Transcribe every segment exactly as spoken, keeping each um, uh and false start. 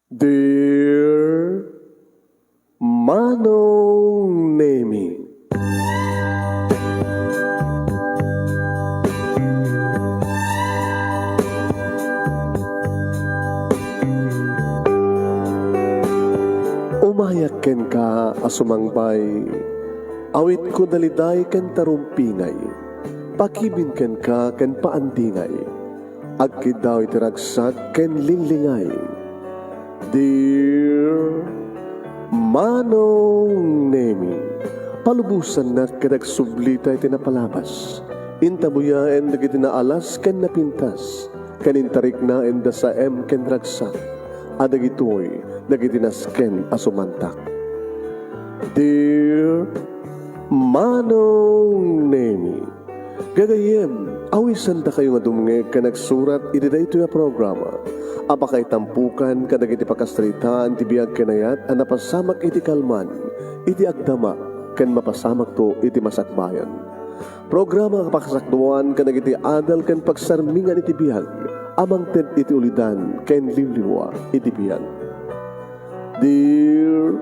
Dear Manong Nemi. Umayak kenka a sumangbay, awitko daliday ken tarumpingay, pakibin kenka ken paandingay, agkiddaw iti ragsak ken linglingay. Dear Manong Nemi, palubosannak ket agsublita iti napalabas. Intabuyaen dagiti naalas ken napintas, ken intariknaen da saem ken ragsak, a dagitoy dagiti nasken a sumantak. Dear Manong Nemi, gagayyem, awisandakayo nga dumngeg ken agsurat iti daytoy a programa a pakaitampokan kadagiti pakasaritaan ti biag ken ayat a napasamak iti kalman, iti agdama, ken mapasamakto iti masakbayan. Programa a pakasakduan kadagiti adal ken pagsarmingan iti biag a mangted iti ulidan ken liwliwa iti biag. Dear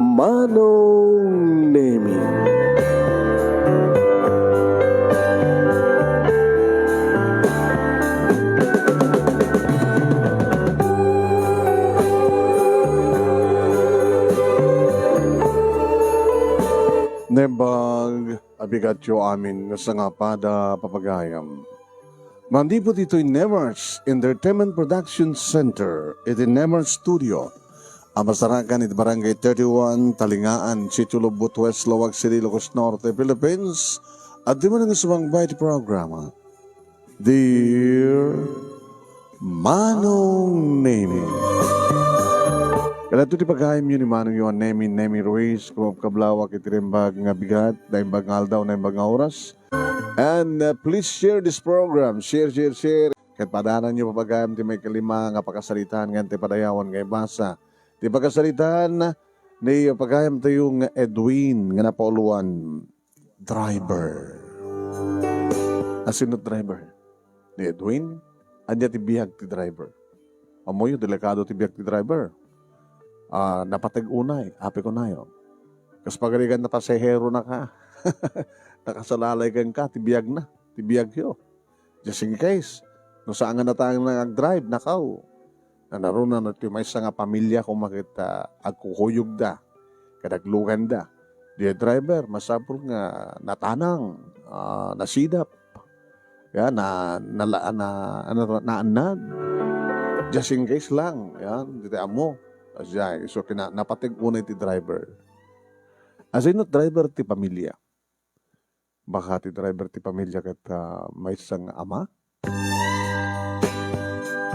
Manong Nemi. Nembag, abigatyo amin nga sangapada papagayam. Manipud ditoy Nemers Entertainment Production Center, iti Nemers Studio, a masarakan iti Barangay thirty-one, Talingaan, Sitio Lubot West, Laoag City, Ilocos Norte, Philippines, adda manen nga sumangbay iti programa, Dear Manong Nemi. Kadagitoy ti pagayamyo ni Manongyo a Nemi, Nemi Ruiz, kumabkablawak iti naimbag nga bigat, naimbag nga aldaw, naimbag nga oras. And, uh, please share this program. Share, share, share. Ket padaananyo, papagayam, ti maikalima nga pakasaritaan nga ti padayawan nga ibasa. Ti pakasaritaan ni pagayamtayo nga Edwin nga napauloan, driver. Asino ti driver? Ni Edwin? Ania ti biag ti driver? Ammoyo, delikado ti biag ti driver. Ah, napateg unay, apay kunayo. Kas pagarigan na pasahero na ka. Nakasalalay kenka, ti biag na, ti biagyo. Just in case, no saan nga natangna nga agdrive, nakaw. Nanaruna no ti maysa nga pamilia koma ket, ah, agkukuyogda, ket agluganda. Di driver, masapul nga natanang, ah, nasidap. Yan, na, nala-, na, ano to, naannad. Just in case lang, yan, di tayo amo. As yan, so, kina-, napateg unay ti driver. Asino driver ti pamilia? Baka ti driver ti pamilia ket, ah, maysa nga ama?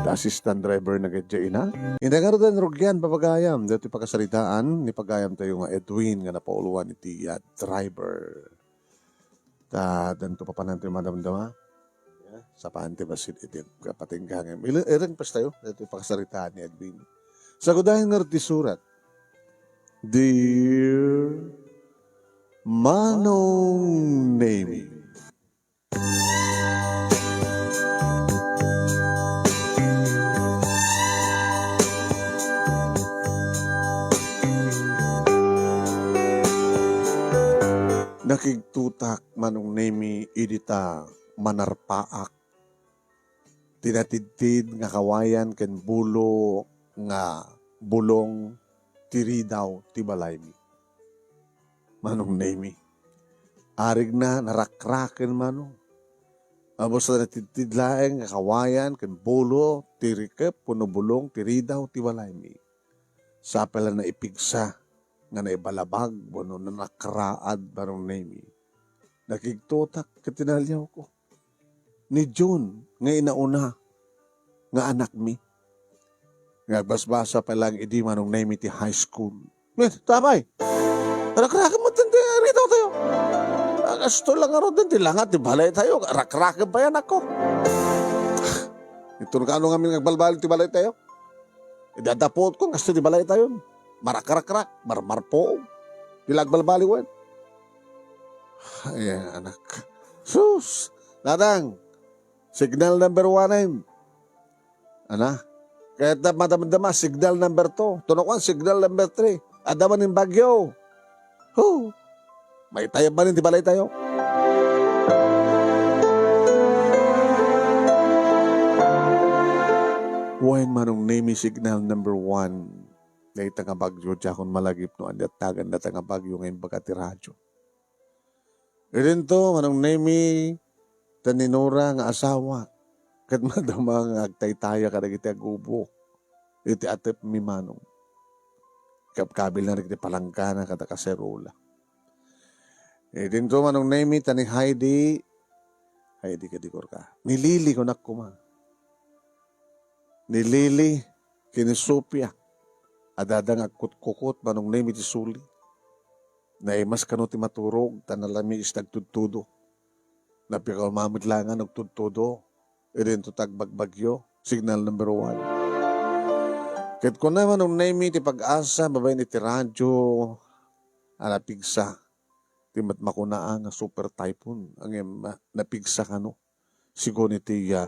Ti assistant driver na ket diay ina? Inda ngaruden, rugian, papagayam, daytoy pakasaritaan ni pagayamtayo nga Edwin nga napauloan iti, ah, driver. Ta, danto papanan ti madamdama. Ya, sapan ti bassit iti kapatingga nga. Ile-, ireng pastayo, daytoy pakasaritaan ni Edwin. Sagudayen ngarud ti surat. Dear Manong Nemi. Nakigtotak, Manong Nemi, idi ta manarpaak ti natidtid nga kawayan ken bulo nga bulong ti ridaw ti balaymi. Manong Nemi, arigna narakraken, Manong. Abus ta natidtid laeng nga kawayan ken bulo ti rikep wenno bulong ti ridaw ti balaymi. Sapay la naipigsa nga naibalabag wenno nanakraad, Manong Nemi. Nakigtotak ket tinaliawko ni June nga inauna nga anakmi. Nga agbasbasa pay lang idi, Manong Nemi, ti high school. Eh, tapay! Rakraken met ti ridaw tayo. Ah, kastoy lang ngarud ti langat ti balay tayo. Rakraken pay, anakko. Ito, no kaano ngamin nga agbalbaliw ti balay tayo? Idi adda puot ko, kastoy ti balay tayo. Marakrakrak, marmarpuog. Di la agbalbaliwen. Ay, anak. Sus! Dadang! Signal number one, eh. Ana? Ket madamdama, signal number two. Tuno kuan, signal number three. Adda manen bagyo. Huh! Maitayab manen ti balaytayo. Wen, Manong Nemi, signal number one. Dayta nga bagyo, diakon malagip no ania tagan dayta nga bagyo nga imbaga ti radyo. Idinto, Manong Nemi, ta ni Nora nga asawa, ket madama nga agtaytaya kadagiti agubo iti atepmi, Manong. Kabkabilna dagiti palanggana kada kaserola. Idinto, Manong Nemi, ta ni Heidi, Heidi, kadi korka. Ni Lily, kunak koma. Ni Lily ken ni Sofia, adda nga agkutkukot, Manong Nemi, ti suli. Naimas kano ti maturog, ta nalamiis ti agtudtudo. Napikaw met laeng nga agtudtudo. Idinto ta agbagbagyo, signal number one. Ket kuna, Manong Nemi, ti PAGASA babaen iti radyo a napigsa. Ti met makuna nga super typhoon, ngem napigsa kano. Sigun iti, ah,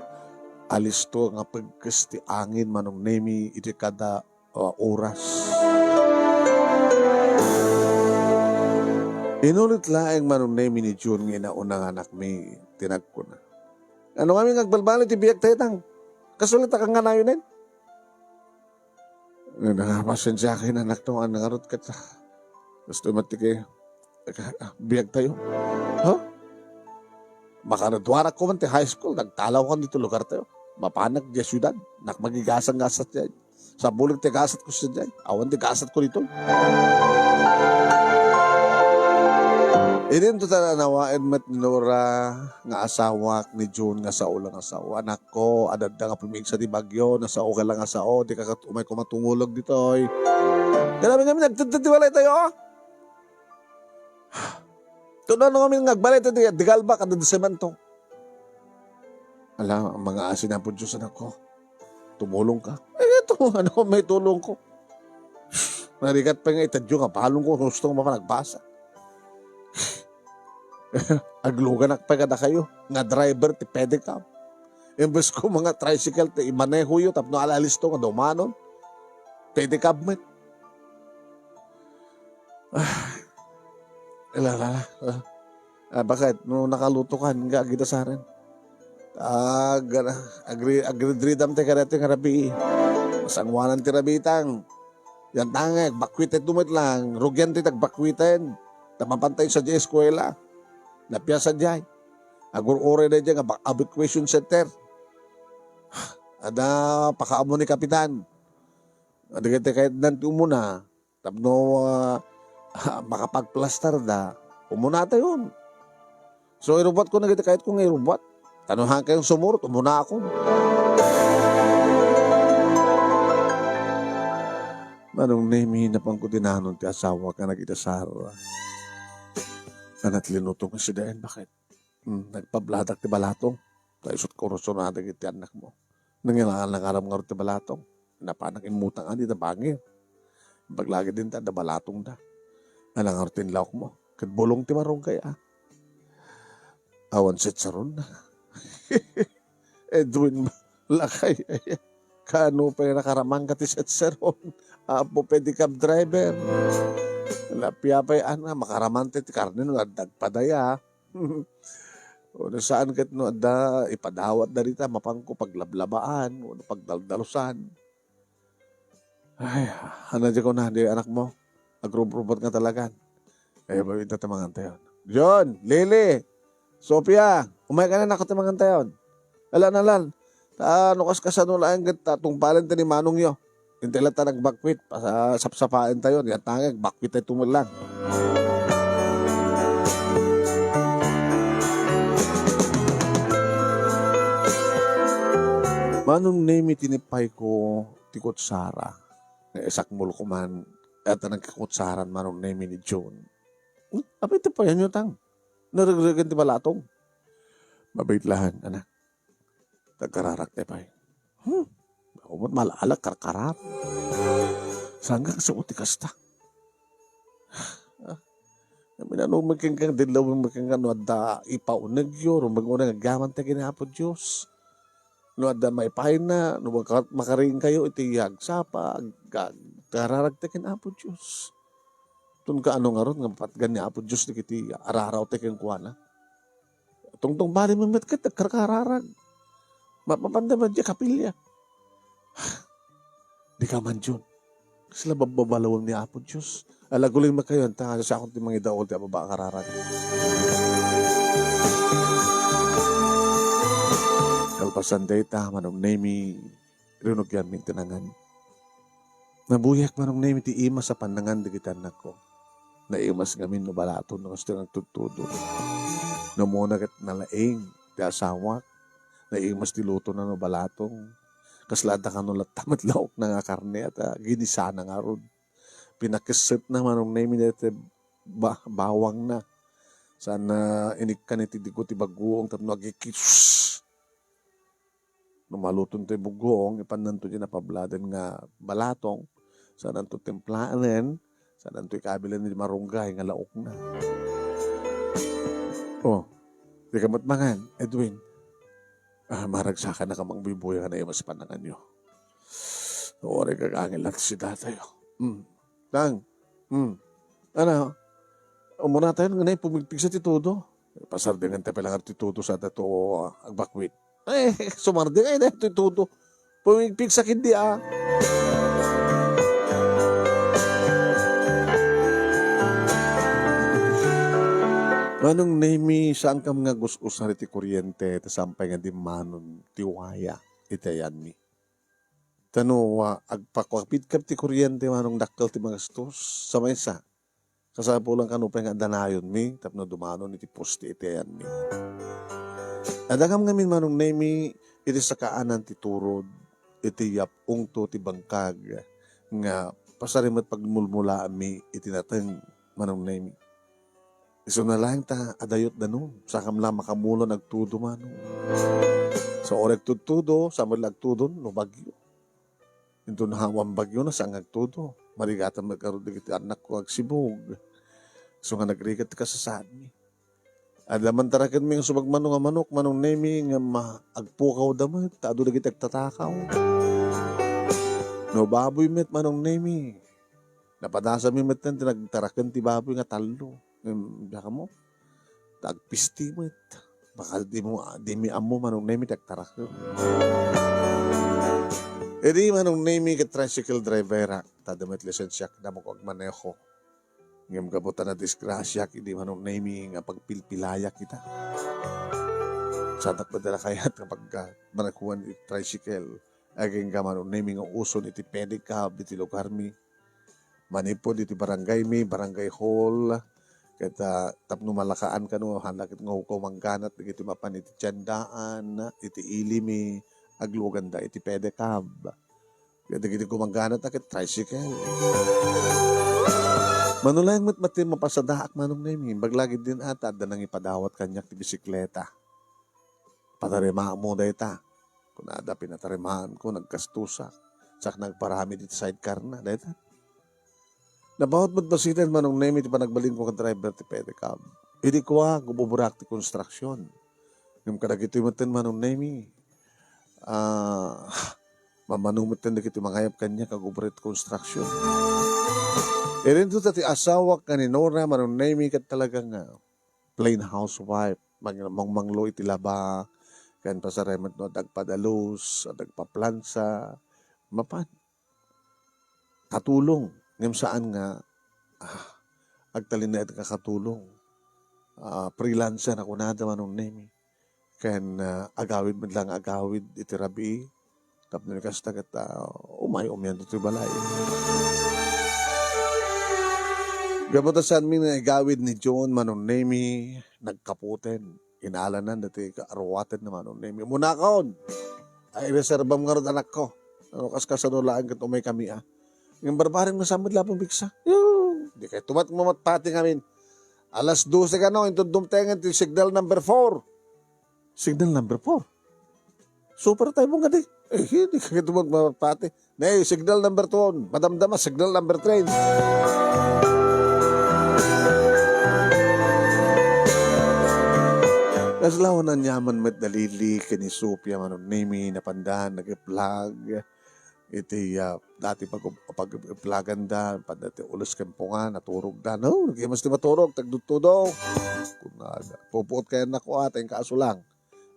alisto nga pagkes ti angin, Manong Nemi, iti kada, ah, oras. Inulit laeng, Manong Nemi, ni June nga inauna nga anakmi ti nagkuna, "Ano ngamin nga agbalbaliw ti biagtayo, Tang? Kastoy ta kangkanayonen?" Nagpasensiaak, anakko, ania ngarud ket, ah, kastoy met ti kay, biagtayo. Ha? Makaraduarakon man ti high school, nagtalawkan ditoy lugartayo. Mapanak diay siudad, nak magigasat-gasat diay. Sabulek ti gasatko sadiay. Awan ti gasatko ditoy. Idinto ta nanawaen met ni Nora nga asawak ni June nga sao la nga sao. Anakko, adda nga pumigsa ti bagyo, nasao ka la nga sao, dika ket umay koma tumulog ditoy. Kanamin ngamin nagtedted ti balaytayo, a? Tudo no ngamin nga agbalay ti, ti galbak, adda ti semento. Ala, mangaasi, Apo Dios, anakko. Tumulong ka. Eh, ito, ano may tulong ko? Narigat pa nga itadyo nga balon ko, gusto nga mapanagbasa. Agluganak pa kadakayo, nga driver ti pedicab. Imbes ko mga tricycle ti imanehoyo, tapno alalisto nga dumanon. Pedicab met. Ah, ala, ala, ala. Ah, baket no nakaluto ka, nga agidasaren? Ah, gana, agri-, agridridam ti kadati nga rabii. Masangoanan ti rabii, Tang. Yan tangek, bakwit ito met lang. Rugian ti tagbakwiten. Ta mapan tayo sadiay eskuela. Napia sadiay. Agur-uray daydiay nga ba-, evacuation center. Adda pakaammo ni Kapitan. Adda kayat nan ti umuna. Tapno, ah, makapagplastar da, umunatayon. So, irubuatkon dagiti kayatko nga irubuat. Ta no haankayon sumurot, umunakon. Manong Nemi, napanko dinanon ti asawak nga nagidasar. Anat linuto nga sidaen, baket? Hmm, nagpabladak ti balatong. Ta isut' korason dagiti annakmo. Nangilangan nangaram ngarud ti balatong. Napanak immutang adi da bangir. Baglagi din ta da balatong da. Ala ngarud ti inlawkmo. Ket bulong ti marunggay, a. Awan setseron. Edwin, lakay. Kano pay nakaraman ka ti setseron? Apo, pedicab driver. Napia pay, ana, makaraman ti, ti karne no adda agpadaya. Wenno saan ket no adda ipadawat da dita, mapanko paglablabaan, wenno pagdaldalusan. Ay, ano di ko na, di anakmo? Agrubrubat nga talagan. Eh, ba, ita ti mangantayon. John, Lily, Sofia, umay ka na, nako ti mangantayon. Alan, alan. Ta, no kas-, kasano laeng ket ta tungpalen ti ni manongyo. Intay latta nagbakwit, pasa-, sapsapaentayon. Yan tangek, bakwit tayo tumelang. Manong Nemi, tinipay ko ti kutsara. Naisakmol ko man, at nagkakutsaran Manong Nemi ni June. Hmm? Apay ti payanyo, Tang? Naregregen ti balatong. Mabait laeng, anak. Tagkararak ti pay. Hmm? Ako met malala, karkarar. Saan ka kasi ti kasta? Ah, minanong mi kenka, dinlawem mi kenka no adda ipaunegyo, rumbeng-uneg agyaman ti kinapo Dios. No adda maipaayna, no maka-, makariingkayo iti agsapa, ag-, ag-, agararagta ken Apo Dios. Ton kaano ngarud nga mapatgan ni Apo Dios dagiti ararawta kenkuana? Tungtungpalenmi met ket agkarkararag. Mapapanda met diay kapilya. Dika man, Jun. Kasla babbabalawen ni Apo Dios. Ala, agulingkayo, anta, siakon ti mangidaul ti ababa a kararag. Kalpasan dayta, Manong Nemi, rinugianmi ti nangan. Nabuyak, Manong Nemi, ti imas a pannangan dagiti annakko. Naimas ngamin no balaton no kasta nga agtudtudo. No umuna ket nalaing ti asawak, naimas ti lutona no balatong. Kasla adda kano latta met laokna nga karne, ta ginisana ngarud. Pinakessetna, Manong Nemi, daytoy ba-, bawangna. Saan na inikkan iti digo ti baguong tapno agikis. No maluton toy baguong, ipannanto diay napabladen nga balatong. Saananto timplaen, saananto ikabilen iti marunggay nga laokna. Oh, dika met mangan, Edwin. Ah, maragsakan na kamang buybuya nga naimas pannanganyo. Uray kagangil latta si datayo. Hmm. Tang. Hmm. Ano? Umuna tayo nga nay pumigpigsa ti tudo. Pasardingan tayo pala nga ti tudo sa dato, ah, agbakwit. Eh, sumarding ay na ti tudo. Pumigpigsa kindi, ah. Manong Nemi, saan kam nga gus-usar iti kuryente, ta saan pay nga dimmanon ti waya iti ayanmi. Ta no, ah, agpakuapit ka ti kuryente, Manong, dakkel ti magastos. Sa maysa, kasapulan kano pay nga adda nayonmi tapno dumanon iti poste iti ayanmi. Adda kam ngamin, Manong Nemi, iti sakaanan ti turod, iti yap-ungto ti bangkag, nga pasari met pagmulmulaanmi iti nateng, Manong Nemi. Isuna laeng ta adayot danum, sakam la makamulo nga agtudo, Manong. Sa uray agtudtudo, sa met la agtudon no bagyo. Inton awan bagyo, saan nga agtudo. Marigatan met ngarud dagiti annakko agsibug. Isu nga nagrigat ti kasasaadmi. Adda man tarakenmi nga subagmano nga manok, Manong Nemi, nga ma-, agpukawda met, ta adu dagiti agtatakaw. No baboy met, Manong Nemi, napadasami metten ti nagtaraken ti baboy nga tallo. Ngem, diak ammo, ta agpisti met. Baka dimo, dimi ammo, Manong Nemi, ti agtaraken. Idi, Manong Nemi, ket tricycle driver-ak, ta adda met lisensiak, damok agmaneho. Ngem gapu ta nadisgrasiak idi, Manong Nemi, nga pagpilpilayak ita. Saandak met la kayat nga pagmanehoan iti tricycle. Agingga, Manong Nemi, nga uson iti pedicab iti lugarmi. Manipud iti barangaymi, barangay hall, ket, ah, tapno malakaan kano, haan la ket nga kumangganat dagiti mapan iti tiendaan, iti ilimi, agluganda iti pedicab. Ket dagiti kumangganat a ket tricycle. Mano laeng met, met ti mapasadaak, Manong Nemi, imbag la ket din ata adda nangipadawat kaniak ti bisikleta. Patarima mo dayta. Kunada, pinatarimaanko, nagkastosak. Sak nagparamid iti sidecar na, dayta. Napaut met basiten, Manong Nemi, ti panagbalinko ken driver ti pedicab. Idi kua, agububrak ti konstruksion. Ngem kadagitoy metten, Manong Nemi, ah, mamano metten dagiti mangayab kaniak nga agubra iti konstruksion. Idinto ta ti asawak nga ni Nora, Manong Nemi, ket talaga nga plain housewife, mang-, mangmanglo iti laba, ken pasarem met no adda agpadalus, adda agpaplansa, mapan. Katulong, ngem saan nga, ah, agtalinaed nga katulong. Ah, freelancer a kunada, Manong Nemi. Ken, ah, agawid met la nga agawid iti rabii. Tapno ni kasta ket, ah, umay-umayan ditoy balay. Gapu ta saanmi nga igawid ni John, Manong Nemi, nagkaputen. Inalanan dati kaaruaten ni Manong Nemi. Munakon! Ay, reserbam ngarud, anakko. Ano, kas-, kasano laeng ket umay kami, ah. Ngem barbareng na samed la pumigsa. Yo, di kay tumat mamatpati ngamin. Alas dose kano, inton dumtengen ti signal number four. Signal number four? Super tayo mo nga di. Eh, hindi ka ito magmapati. Nay, signal number two, madamdama, signal number three. Kasla awan aniaman met da Lily ken ni Sofia, Manong Nemy, napanda nag-iplag iti, ah, dati pag-, pag-iplaganda, panda ti ules ken punga, naturogda. No, nagimas ti maturog, tagduttudo. Kunada, pupuot kayannako, ah, ta inka asulang.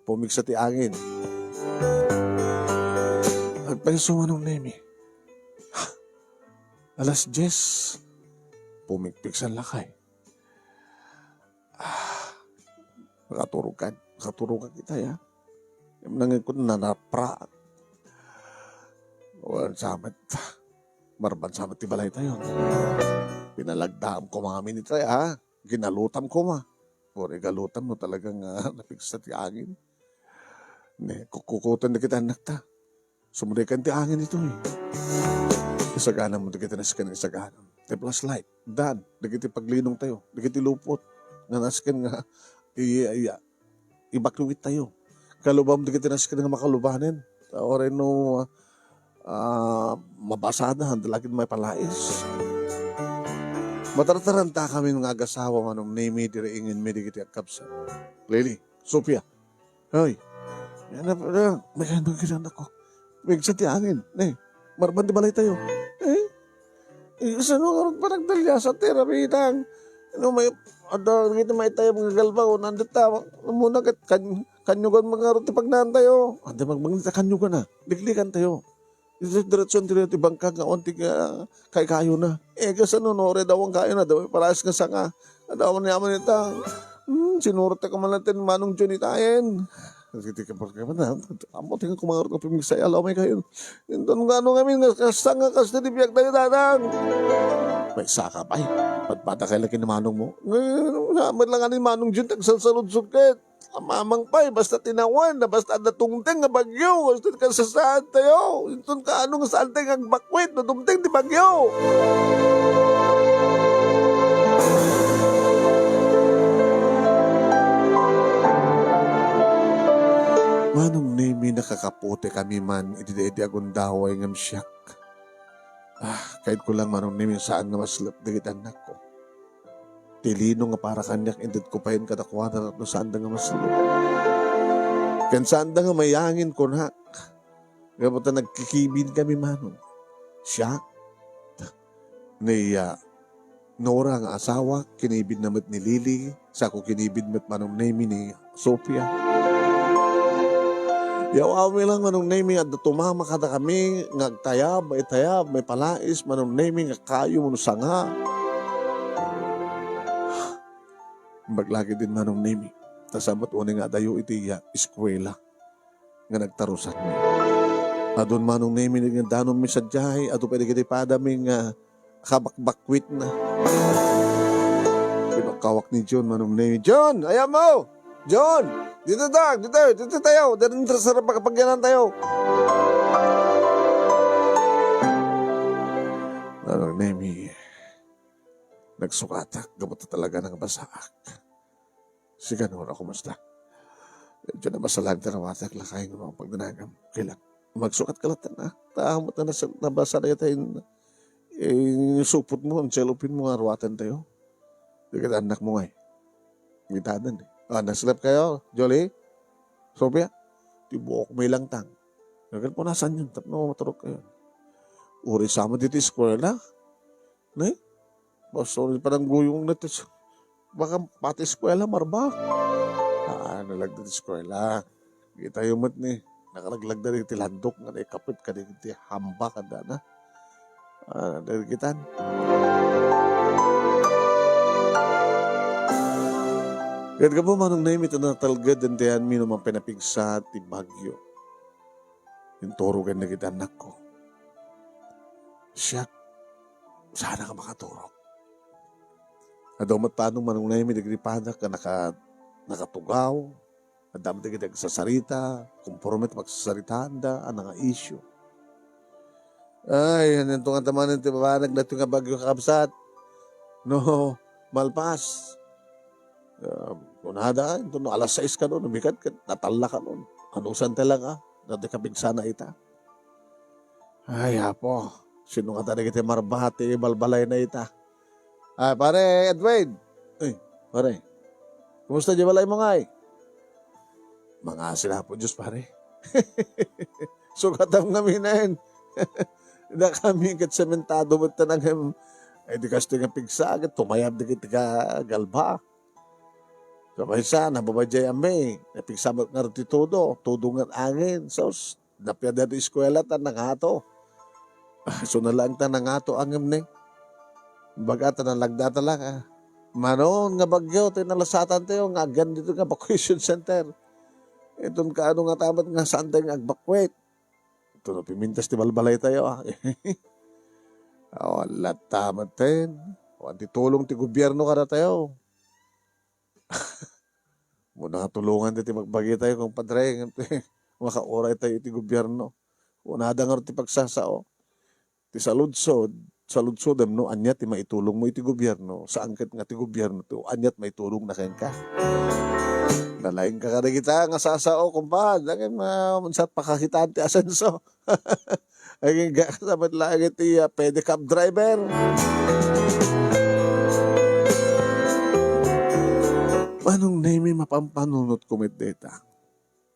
Pumigsa ti angin. Agpayso, Manong Nemy. Alas dies. Pumigpigsan lakay. Ah, makaturogan. Makaturogan kita, ya. Nangikon nanapra. Wen, samet. Marban samet ti balay tayo. Pinalagdaam ko mga minit, ya, ha? Ginalutam ko, ma. Puro igalutam no talagang, ah, napigsa ti angin. Ne, kukukutan na kita, anak ta. Sumurikan ti angin itoy. Isagana mo dagiti nasken nga isagana. Ti flashlight, dan, dagiti paglinong tayo, dagiti lupot, nga nasken nga, iya, iya, ibakwit tayo. Kalubam dagiti nasken nga makalubanen. Uray no, ah, mabasada, anda lagid maipalais. Matartaranta kami nga agasawa, Manong Nemy, diri inginmi dagiti agkabsat. Lily, Sofia, Hoy, yan na pala. May kandong kinanako. May sa ti angin. Eh, marban ti balay tayo. Eh? Eh, sano nga ron pa nagdalya sa tira, bitang? Ano may, ada, dagiti maitayab nga galbao, nandita, muna ket kan-, kanyugan mo nga ron ti pagnaan tayo. Anda magmangita kanyugan na. Liklikan tayo. Iti diretso ti, ti bangkag nga awan ti, ah, kaykayona. Eh, kasano no, ore, dawang kayo na, dawang paras nga sanga. Dawang ni aman ita. Hmm, sinurot ka man natin, Manong Jun itayen. Iti ka pa, ka pa na, amo, tingnan ko mga rot nga pimigsaya, alam mo kayo. Inton nga ano ngamin, nga, nga sanga, kas na di biag tayo, dadang. May saka pa, eh. Patpata kayo laki ni Manong mo. Ngayon, sa, lang ni Manong Jun, tagsalsaludsod ket. Mamang pay, basta tinawen, na basta adda tungteng nga bagyo, basta kasasaad tayo. Inton kaano nga saan tayo nga agbakwit, no tungteng ti bagyo. Manong Nemy, nakakaputi kami man, iti, iti agundaway ngem siak. Ah, kaid ko lang, Manong Nemy, saan nga maslep dagiti annakko. Ti lino nga para kaniak, inted ko payen kadakuada tapno saanda nga maslep. Ken saanda nga mayangin kunak. Ngem ta nagkikibin kami, Manong. Siak, ni, ah, Nora nga asawa, kinibin na met ni Lily, sako kinibin met Manong Nemy ni Sofia. Yaw-aw mi lang, Manong Nemy, adda tumama kada kami nga agtayab, maitayab, maipalais, Manong Nemy, nga kayo, mano sanga. Imbag lagi din, Manong Nemy, ta sabet unay nga adayo iti, ah, eskuela nga nagtarusanmi. Adun, Manong Nemy, nga danonmi sadiay, adu pay dagiti padami nga kabakbakwitna. Pinukawak ni John, Manong Nemy. "John, ayan mo! John! Dito ta, dito, dito tayo! Dito sa pagpagyanan tayo!" Manong Nemy, nagsukatak, gapu ta talaga nang basaak. Sika, Nora, kumusta? Medyo nabasalag ti rawatak, lakay nga mga pagdanagam. Okay lang. Magsukat ka latta na. Taamot na nasa, nabasa na yata yung, eh, supot mo, ang cellophane mo nga ruwatan tayo. Di kita anak mo nga eh. Gitadan eh. Ah, naslep kayo, Jolie? Sofia? Ti buhok mo ilang tang. Nagal po nasan yun? Tapno maturok kayo. Uri sama dito eskwela. Ne? Basta ulit pa ng guyong na tis-, baka pati eskwela, marba. Ah, nalagda ti eskwela. Kita yung mat ni, nakalaglag na rin ti landok nga naikapit ka rin ti hamba ka na. Ah, narigitan. Kaya ka po, Manong Naim, ito na talgad, dandayan mi naman pinapigsa ti bagyo. Inturogan dagiti annakko. Siak, saan ka makaturog? Adu met padong Manong Nemy dagiti padak nga naka-, nakatugaw. Adda met dagiti agsasarita, komporme ti pagsasaritaanda, a nga isyu. Ay, hanto nga tamanen ti babanag daytoy nga bagyo, kakabsat. No, malpas. Ah, kunada, ito no, alas sais kano, no, bigat ket natalla kano. Anusan ti lang, ah, dati kapigsana ita. Ay, apo, sino nga ta dagiti marba ti balbalayna ita? Ay, pare Edwin! Ay, pare, kumusta di balay mo ngay? Mangasil Apo Dios, pare. Sukatam ngamin. Dakami ket sementado met ta nangem. Ay, di kastoy nga pigsa, ket tumayab dagiti ka-, galba. Sa maysa, nababa diay ammi, napigsa met ngarud ti tudo, tudo nga angin. Sus, napia daytoy eskuela ta nangato. Isu na laeng ta nangato angem ni. Baga ta nalagda ta la, ah. Manon nga bagyo ti nalasatantayo nga agyan ditoy nga evacuation center. Iton kaano ngata met nga saantayo nga agbakwit. Ito no pimintas ti balbalaytayo, ah. Awan latta met ten. Awan ti tulong ti gobierno kadatayo. Muna nga tulongan ti, ti magbagitayo, kumpadre, ngem ti makauraytayo iti gobierno. Kunada ngarud ti pagsasao. Ti saludsod, saludsodem no ania ti maitulongmo iti gobierno, saan ket nga ti gobierno ti ania ti maitulongna kenka. Nalaingka kadagita nga sasao, kumpad. Lagim, ah, unsat pakakitaan ti asenso. Agingga ka sa met laeng iti, ah, pedicab driver. Manong Nemi, mapampanunotko met dayta.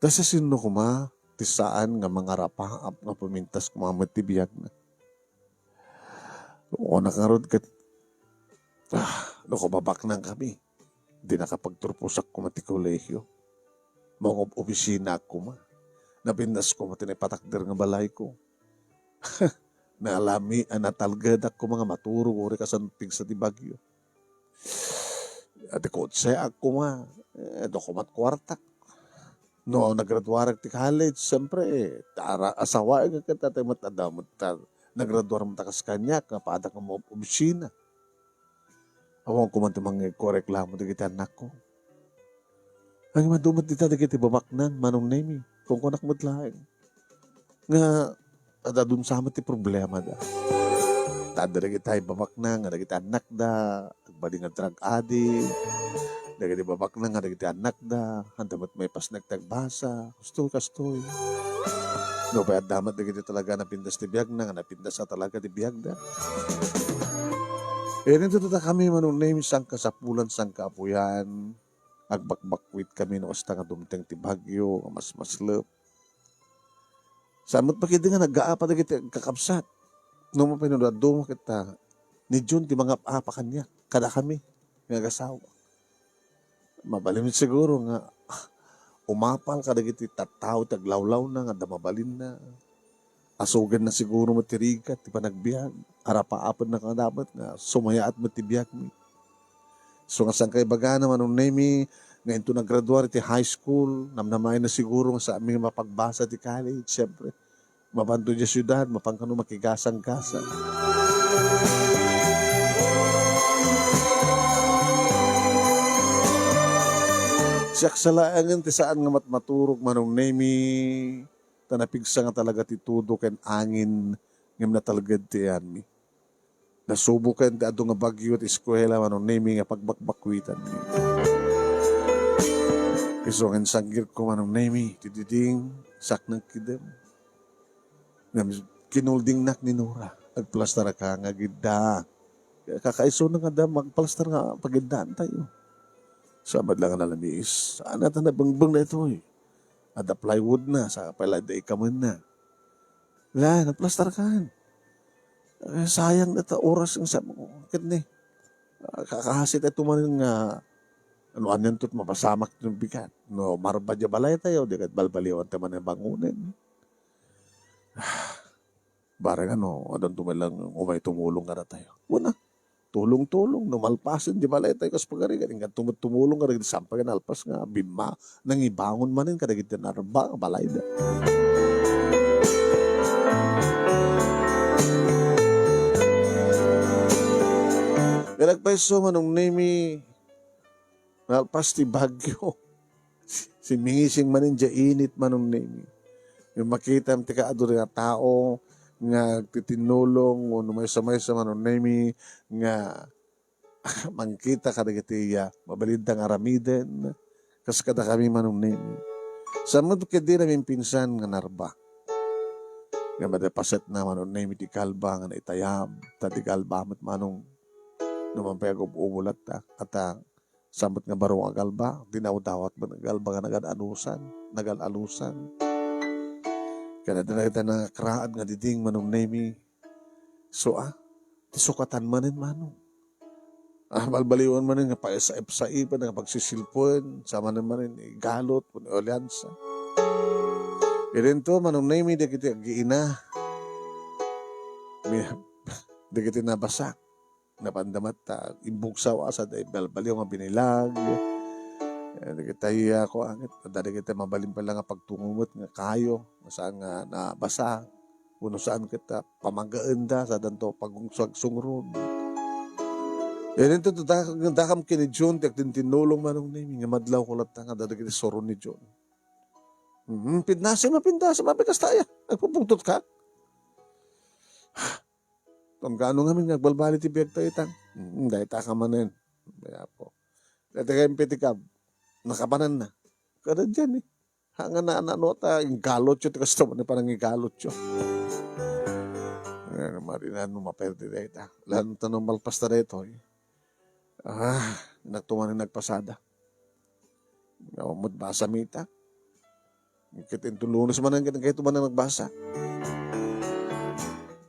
Ta siasino koma ti saan nga mangarapaap nga pumintas koma met ti biagna? Kunak ngarud ket, ah, no kumabaknang kami, di nakapagturposak koma ti kolehiyo. Mangob-obisinaak koma. Napintas koma ti naipatakder nga balayko. Nalami a natalgedak koma nga maturog uray kasano pigsa ti bagyo. Adi kotseak koma, eh, adu komat kuartak. No nagraduarak ti college, siyempre, tara, asawaek ket tatay met adda met ta-, nagraduar met a kas kaniak, nga padak nga maob-, obisina. Awan ko man ti mangngegko a reklamo dagiti annakko. Ngem adu met dita dagiti babaknang, Manong Nemi. Kunkunak met laeng. Nga, adda dunsa met ti problemada. Ta adda dagiti babaknang nga dagiti annakda, agbalin nga drug addict. Dagiti babaknang nga dagiti annakda, adda met maipasnek ti agbasa. Kastoy, kastoy. Nupay adda met dagiti talaga napintas ti biagna, nga napintas a talaga ti biagda. Ininto ta kami, Manong Nemi, sangkasapulan, sangkaapuyan, agbakbakwit kami no kasta nga dumteng ti bagyo, nga masmaslep. Saan met pay ketdi nga naggaapa dagiti agkakabsat. No mapay no dadduma ket, ah, ni Jun ti mangap-apa kaniak, kadakami nga agasawa. Mabalin siguro nga, ah, umapal kadagiti tattao ti aglawlawna nga adda mabalinna. Asuganna siguro met ti rigat ti panagbiag. Arapaapenna kadamet nga sumayaat met ti biagmi. So, nga saan kaibagana, Manong Nemi, nga into naggraduar iti high school, namnamaenna siguro nga saanmi nga mapagbasa ti college, siyempre. Mapanto diay siudad, mapan kano makigasanggasang. Siak sa laengen ti saan nga matmaturog, Manong Nemi, ta napigsa nga talaga ti tudo ken angin ngem natalged ti ayanmi. Nasuboken ti adu nga bagyo ti eskuela, Manong Nemi, nga pagbakbakwitanmi. Isu nga insanggirko, Manong Nemi, ti diding, saknang kidem. Ngem kinuldingnak ni Nora. Agplastarka nga agidda. Kakaisuna nga adda agplastar nga pagiddaantayo. Sa madla nga nalamiis, saan ta nabengbeng daytoy? Adda plywood na, sa pay la adda ikamenna. La, nagplastarkan. Eh, sayang dayta oras nga sa-, ket ni, ah, kakasi tayo tumanin nga, ano, anyan to't mapasamak ti bigat. No, marba diay balaytayo, di ket balbaliwan tayo manen bangonen. Bareng ano, adda man lang umay tumulong kadatayo. Wen a, tulong-tulong, no malpasen diay balaytayo kas pagarigan, inka tumut-, tumulong kadagiti saan pay nga nalpas nga bimma-, nangibangon manen kadagiti narba nga balayda. Nalagpayso, Manong Nemi, nalpas ti bagyo. Simmingising manen diay init, Manong Nemi. Ngem makitam ti kaadu nga tao nga agtitinnulong wenno maysa-maysa, Manong Nemi, nga mangkita kadagiti, ah, mabalinda nga aramiden. Kas kadakami, Manong Nemi. Saan met ketdi namimpinsan nga narba. Nga madapasetna, Manong Nemi, ti kalba nga naitayab. Ta ti kalba met, Manong, no man pay agub-ubol latta, ata Saan met nga baro nga agalba, dinawdawat met nga agalba nga nagal-alusan, nagal-alusan. Ken adda dagiti nakraad nga diding, Manong Nemi. So, ah, ti sukatan manen, Manong. Ah, balbaliwan manen nga paisaipsaipen nga pagsisilpen, sa manen manen igalot, wenno aliansa. Idinto, Manong Nemi, dagiti agina. Mi-, dagiti nabasak. Napanda met ta imbugsaw a sada balbaliw nga binilag. Eh, dagiti, ah, kuan, adda dagiti mabalin pay la nga pagtungo met nga kayo, saan nga nabasa, wenno saan ket, ah, pamagaenda, sadanto pagungsuagsungrod. Eh, didto, da-, dakam ken ni John, ti agtintinnulong, Manong Nemi, nga madlawko latta nga adda dagiti suron ni John. Mhm, pindasem, pindasem, apay kasta aya? Agpupungtot ka? Tunggal no ngamin nga agbalbaliw ti biag tayo, itang. Mm, dayta ka manen. Ay, Apo. Dayta ka impitikab. Nakapanan na. Kada dyan eh. Hanga na, na, no, ta, inggalotyo, ti kasta mo ni panangigalotyo. Ay, marina, no, maperde dayta. Lalo ta no malpas ta daytoy. Ah, nagtuman nagpasada. Nga, umut basa mita. Ket inton Lunes manen, ket kayto manen nagbasa.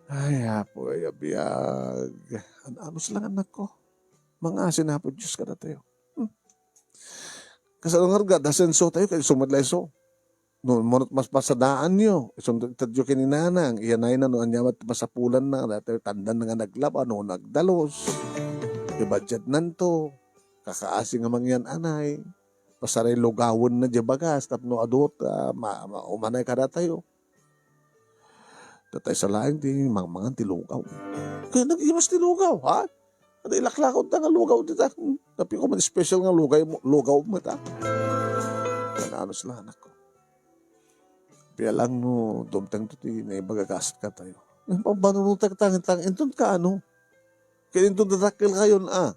Ay, Apo, ay, abiag. An-, anus lang, anak ko. Mangasin, Apo Diyos, kadatayo. Hmm. Kasano nga rugad, asenso tayo, kay sumad la iso. No, manut mas pasadaanyo, isunto itadyo ken ni Nanang, iyanayna no ania met masapulanna, datayo tandan nga naglaba, no, nagdalos. Ibudgetnanto, kakaasi nga mangyan-anay. Pasaray lugawenna diay bagas tapno adu ta, ah, ma-, ma-, umanay kadatayo. Datay sa laeng ti mangmangan ti lugaw. Kaya nag-imas ti lugaw, ha? Ada ilaklakon ta nga lugaw dita. Hmm, tapi ko man special nga lugaw mo, lugaw mo ta. Ano, ano sila, anak ko? Pialang no, dumteng to ti naibaga gasat ka tayo. Pambanunutek tangin tang, inton ka ano? Kaya inton dadakkel kayon, ah.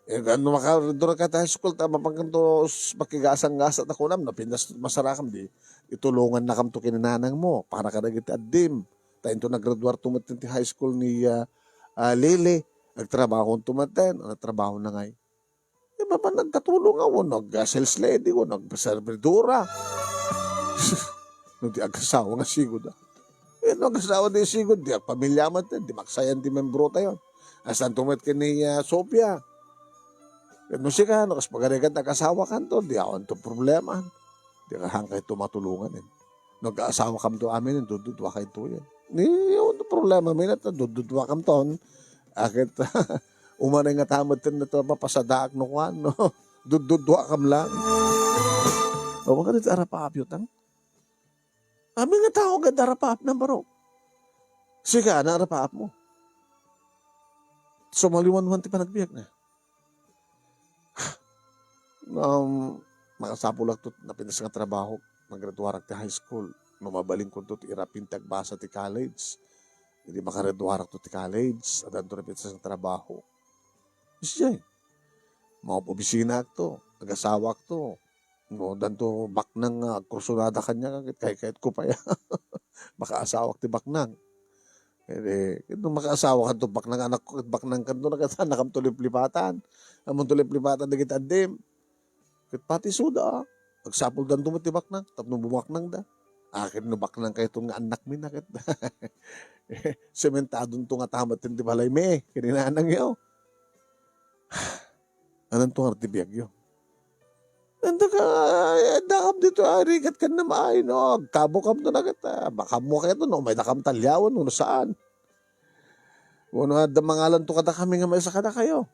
Eh, ano, makaridura ka ta high school, ta mapangan to s-, makigasang-gasa ta kunam, napindas masarakam, di, itulongan nakam to kininanang mo, para kadagiti addim. Ta into naggraduar to met ti high school ni, ah, ah, Lily, nagtrabaho to met ten, ano, trabaho na ngay. Eh, mapan nagkatulong nga, o nag-sales lady, o nagservidora. No, di agasawa nga sigud, ah. Eh, no, agasawa di sigud, di agpamilya met ten, di maksayan ti membro tayo. Asan to met ken ni, ah, Sofia. Ket no sika, no, kas pagarigan, nag-asawa kanto, di awan to problema. Di ka hangkay to matulungan, eh. No, nag-asawa kamto amin, dududua kayto, eh. Ni, awan to problema, minat na dududua kamton. Akit, umanay nga tamad ten na to, mapasadaak no kuan, no? Dududua kam lang. O, baka dito arapaap yutang. Amin nga tao, agad arapaap na baro. Sika, na arapaap mo. Sumaliwan man ti panagbiag na. Um, makasapulak to, napintas nga trabaho, naggraduarak ti high school. No, mabalin ko to, ti irapin ti agbasa ti college. Hindi makaraduarak to ti college, adan to napintas nga trabaho. Isay, maup-obisina akto, agasawak to. No, danto baknang nga agkursunada kanya, ket kaykayat ko pay. Makaasawak ti baknang. Ket, eh, no makaasawa kanto baknang anak ko, ket baknang kanto, nakasana kam to liplipatan. Ammon to liplipatan dagiti addim. Ket pati isuda, ah. Agsapul danto met ti baknang, tapno bumaknang da. Akin no baknang kayto nga annak mi na ket. Sementadon to nga tamat ti balay mi, kininanang yo. Anan to nga ti biag yo? Nanda ka, ay, dakam dito, ay, rigat kan na maay, no? Agkabo kam to na ket, ah, bakam mo kayto, no? May dakam talyawan, no? Saan? Wenno adda mangalanto kadakami nga maysa kadakayo.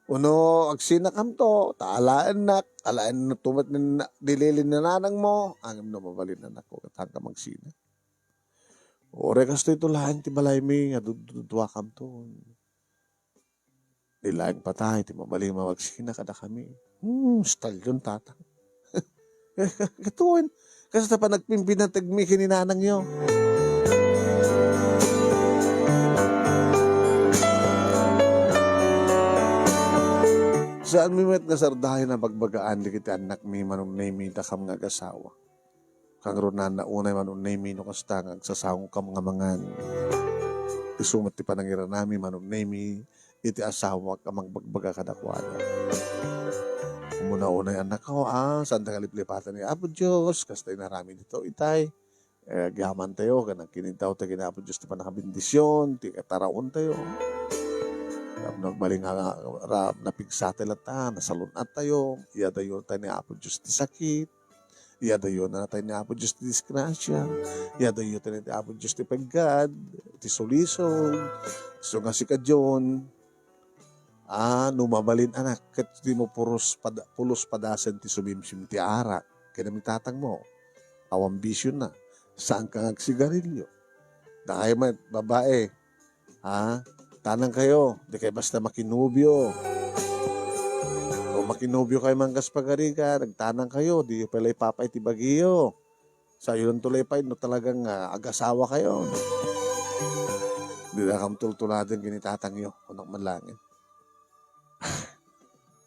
Wenno agsinakamto, ta alaennak, alaen no tumet ni na-, dilili ni nanang mo, ngem no mabalin anak ko, ket haanka magsina. Uray kastoy to laeng ti balaymi nga dudduduakamto. Di laeng patay ti mabalin nga magsina kadakami. Hmm, stallion, tatang. Katuen, kasta panagpimpinateg mi ken ni nanang yo. Saan mi met nga sardayen a bagbagaan dagiti annak mi, Manong Nemi, dakam nga agasawa. Kangrunaan na unay, Manong Nemi, no kasta nga agsasangokam nga mangan. Isu met ti panangiranami, Manong Nemi, iti asawak a magbagbaga kadakuada. Una-una, annakko, ah, saanta nga liplipatan ni Apo Dios, kasta inaramid dita itay. Eh, agyamantayo, ken agkinitaw ta ken Apo Dios ti pannakabendision, ti kataraontayo. Tapno agbalin nga, ra-, napigsatayo latta, nasalun-attayo, iyadayo tayo ni Apo Dios ti sakit, iyadayo na tayo ni Apo Dios ti disgrasia, iyadayo tayo ni Apo Dios ti peggad, ti sulisog, isu nga sika John, Ah, no mabalin, anak, ket dimo puros pada-, pulos padasen ti sumimsim ti arak ken ni tatangmo. Awan bisiona. Saanka nga agsigarilio. Dakayo met, babae. Ha? Tanangkayo, dikay basta makinobio. O makinobiokayo man kas pagarigan, agtanangkayo, diyo pay la ipapay ti bagiyo. Sayolanto la pay no talagang, ah, agasawakayo. Dinakam tultuladen ken ni tatangyo, anak man langit.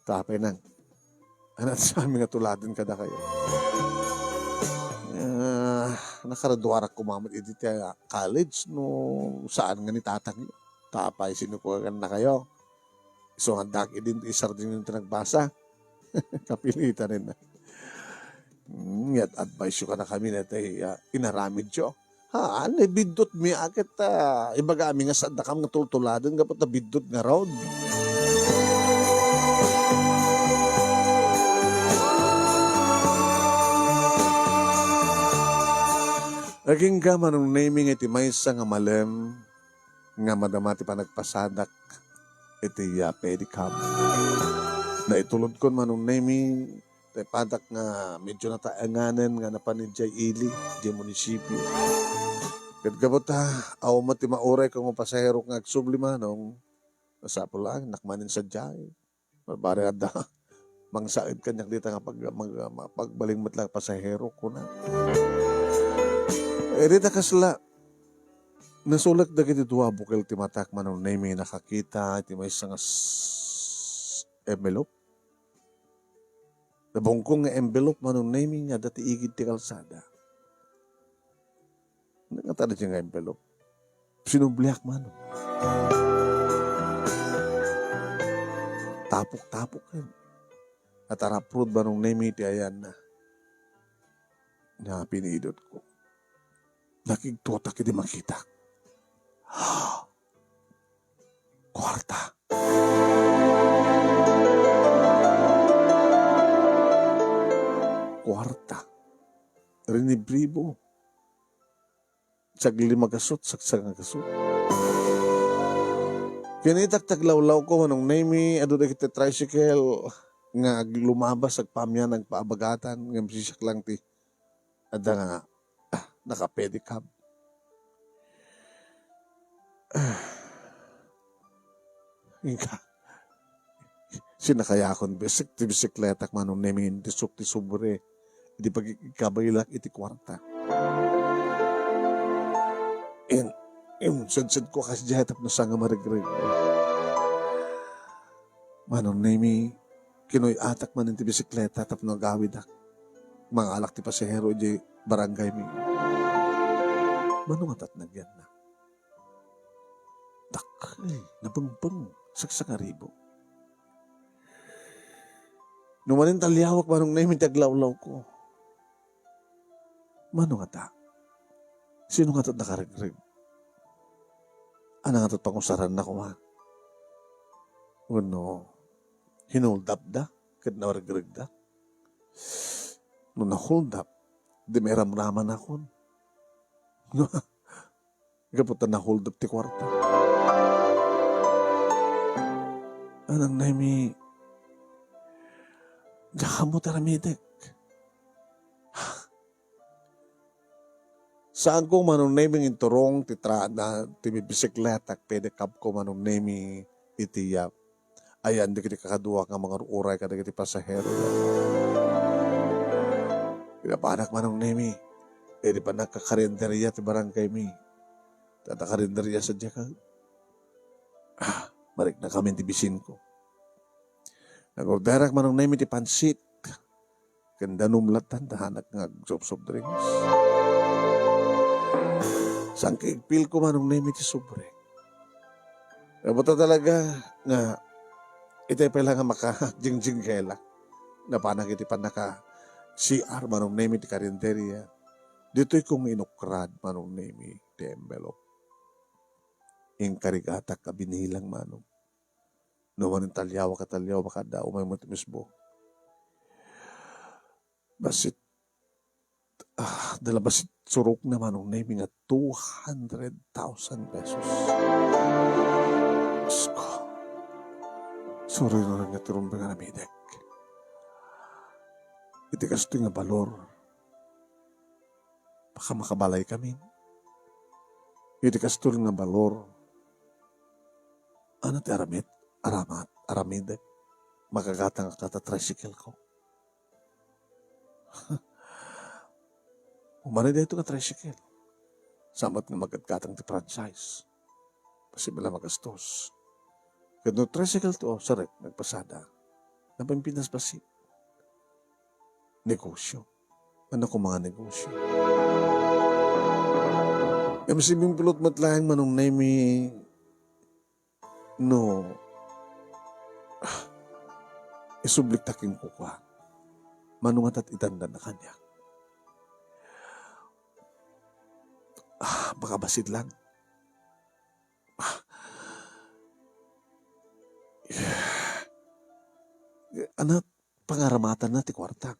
Tapay nang, anak sa amin nga tuladen kadakayo. Ah, nakaraduarak koma met idi ti, ah, college no saan nga ni tatangyo. Tapay sinukuagannakayo. Isu nga addak idin ti sardin ti nagbasa. Kapilitan na. Hmm, yat advice yo kadakami daytoy, ah, inaramidyo. Haan, eh, biddutmi a ket, ah, ibagami nga saaddakam nga tultuladen gapu ta biddut ngarud. Agingga, Manong Nemy, nga iti maysa nga malem nga madama ti panagpasadak iti, ah, pedicab. Naitulodkon, Manong Nemy, ti padak nga medyo nataenganen nga napan idiay ili, idiay munisipio. Ket gapu ta, awan met ti mauray ken pasaherok nga agsubli, Manong, masapul la, innak manen sadiay. Barbareng adda mangsaed kaniak dita nga pag-, mag-, pagbaling met la pasahero, kuna. Idi ta kasla, nasulek dagiti dua a bukel ti matak, Manong Nemy, nakakita iti maysa nga s-, envelope. Nabungkong nga envelope, Manong Nemy, nga adda ti igid ti kalsada. Nga tadi nga envelope. Sinubliak, Manong. Tapok-tapok ken. At araprod, Manong Nemy, ti ayanna. Napinidotko. Nakigtutak idi makitak. Kuarta. Kuarta. Rinibribo. Saglima gasut, sagsanga gasut. Kinitak ti aglawlawko, Manong Nemy, adu dagiti tricycle nga aglumabas, agpamyan, agpaabagatan, ngem sisiak lang ti adda nga, ah, nakapedicab. Ah. Inka. Sinakayakon bisik-, ti bisikletak, Manong Nemy, ti suk-, ti sobre. Idi pagikabaylak iti kuarta. In, in, sedsedko kasdiay tapno saan nga maregreg. Manong Nemy, kinuy-atak manen ti bisikleta tapno agawidak. Mangalak ti pasahero idiay barangaymi. Mano nga tat nagyanna? Dakkel, nabengbeng, saksakaribo. No manen ta liawek, Manong Nemy, ti aglawlawko. Mano ngata? Sino ngata ti nakaregreg? Ania ngata ti pangusaranna koma? Wenno, hinoldapda ket naregregda? No naholdap, di mairamramanakon. Gapu ta naholdap ti kuarta. Manong Nemy, diak ammo ti aramidek. Saanko, Manong Nemy, nga inturong ti tra-, na, ti bisikleta, pedicab ko, Manong Nemy, iti, ah, ayan dagiti kakadua nga mangur-uray kadagiti pasahero. Pinapanak, Manong Nemy, idi pannakakarinderia ti barangaymi. Tata karinderia sadiay ket, ah, mariknakamin ti bisinko. Nag-orderak, Manong Nemy, ti pansit. Ken danum latta, ta saanak nga agsoft drinks. Saan ket igpilko, Manong Nemy, ti sobre. Gapu ta talaga nga itay pay la nga makajingjinggelak. Napanak iti pannaka-C R, Manong Nemi, ti karinderya. Ditoy kong inukrad, Manong Nemi, ti envelope. Inkarigatak a binilang, Manong. No manen taliawak a taliawak, kada umay mo ti mismo. Basit, ah, dala basit surok na, Manong Nemi, nga two hundred thousand pesos. Diyos ko. Sorry na nga ti rumbeng a namidek. Iti kastoy nga balor, baka makabalay kami. Iti kastoy nga balor, ano ti aramid? Aramat, aramidek. Makagatang ka ta tricycle ko. Umani dayto nga tricycle. Samat nga magatgatang ti franchise. Bassit la magastos. Ket no tricycle to, oh, sarek, nagpasada. Napimpinas bassit. Negosyo. Ano ko mga negosyo? Em, si Bimpulot met laeng, Manong Nemi, no, ah, isublik ta kenkuana. Mano nga tat itanda na kaniak. Ah, baka bassit lang. Ah. Ano, pangaramatan na ti kuarta.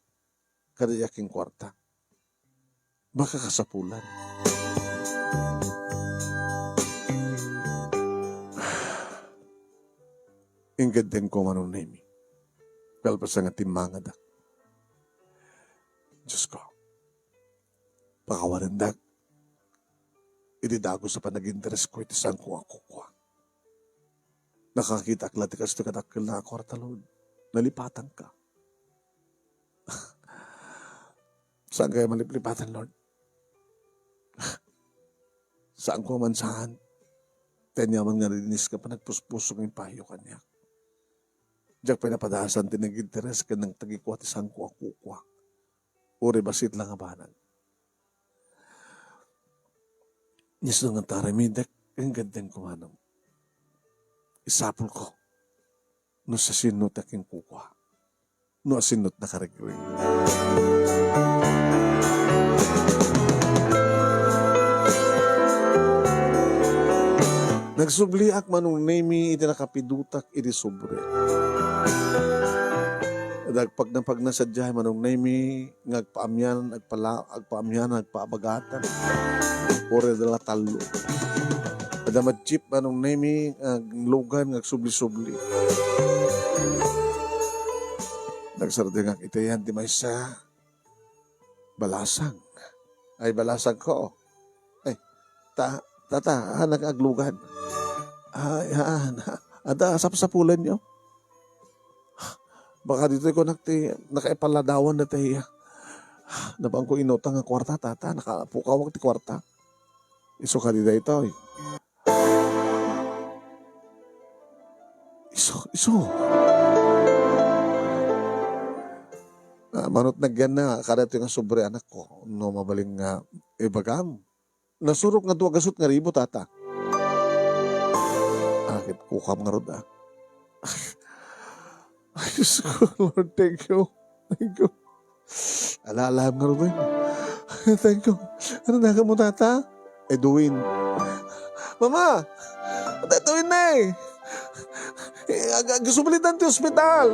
Kada yaking kuarta. Baka kasapulan. Inggedden ko, Manong Nemi. Kalpasan nga timmangadak. Diyos ko, pakawanendak iti dagus a panaginteres ko iti sangko a kukua. Nakakitak la ti kastoy kadakkel a kuarta, Lord. Nalipatanka. Saan kaya maliplipatan, Lord? Saan ko man saan? Ti aniaman nga rinis ka panagpuspuso nga impayo kaniak. Diak pay napadasan ti naginteres ken nagtagikua ti sangko a kukua. Uray bassit lang a banag. Ni isu nga tarimidek, inggedden ko, Manong. Isapul ko no sasino ti akinkukua. No asino ti nakarigrig. Nagsubliak, Manong Nemi, iti nakapidotak iti sobre. Dagpagna-pagna sadiay, Manong Nemi, nga agpaamian, agpala-, agpaamian, agpaabagatan. Uray dala tallo. Adda met jeep, Manong Nemi, nga aglugan, nga agsubli-subli. Nagsardengak iti ayan ti maysa. Balasang. Ay, balasang ko. Ay, ta-, tata, anak aglugan. Ay, haan. Adda, sapsapulan nyo. Baka ditoy ko nak ti, nakaipaladawan na tayo. Napan ko inutang nga kuarta, tata, nakapukawak ti kuarta. Isu kadi daytoy. Isu, isu. Ah, manut nagyan na, kada ito nga sobre anak ko, no mabaling nga ibagam. Nasurok nga dua gasut nga ribu, tata. Akit kukam nga rod, ah. Ay, Diyos ko, Lord, thank you. Thank you. Ala-alam nga rod, eh. Thank you. Ano na mo, tata? Edwin. Mama! Ate Edwin na eh! Eh, ag-, ag-, sublitan ti ospital!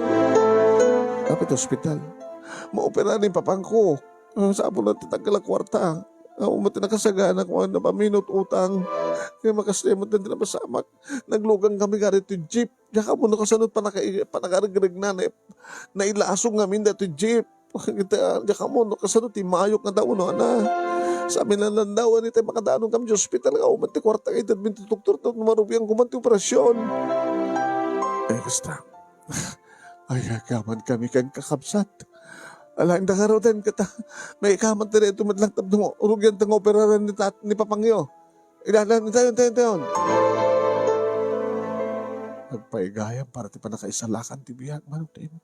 Dapat ospital. Maopera ni papangko. Ah, sapul na ti taggal a kuarta. Awan met ti nakasagana, kuan, napaminut utang. Kaya makasaya met ti napasamak. Naglugan kami gari ti jeep. Diak ammo no kasano panaka-, panakarigregna, na-, nailasong ngamin dati jeep. Diak ammo no kasano ti mayok nga daunana. Sa amin lanlandawan, itay makadanon kami ti ospital, nga uman ti kuarta nga itedmin ti doktor, tapno marugian ko man ti operasyon. Eh, kasta. Ay, agaman kami kan kakabsat. Alaen da karoten, kata, may ikaman ti reto met lang tapno rugian ta nga operaran ni tat-, ni papangyo. Idadan, intayon, intayon, intayon. Nagpaigayam para ti panakaisalakan ti biag, manok ti imo.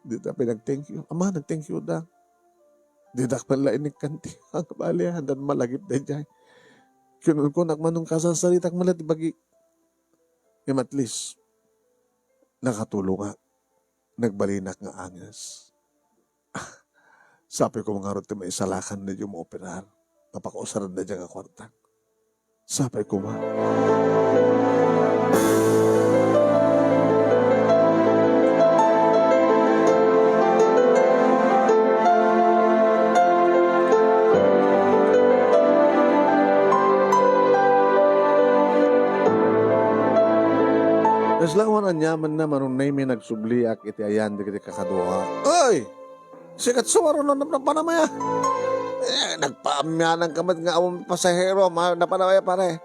Dita pay nag-thank you. Ama, nag-thank you da. Didak pala inikkan ti ang bali, handan malagip da jay. Kinunkunak manong kasasaritak mala ti bagi. Ngem at least, nakatulongak. Nagbalinak nga anges. Sapay koma ngarud ti maisalakan daydiay maoperar. Mapakausaranda daydiay nga kuarta. Sapay koma. Kasla awan aniamanna, Manong Nemy, nagsubliak iti ayan dagiti kakadua. Oy! Sika ti sumaruno, nap-, napanamaya. Eh, nagpaamiananka met nga awan pasahero, ma-, napanamaya, pare.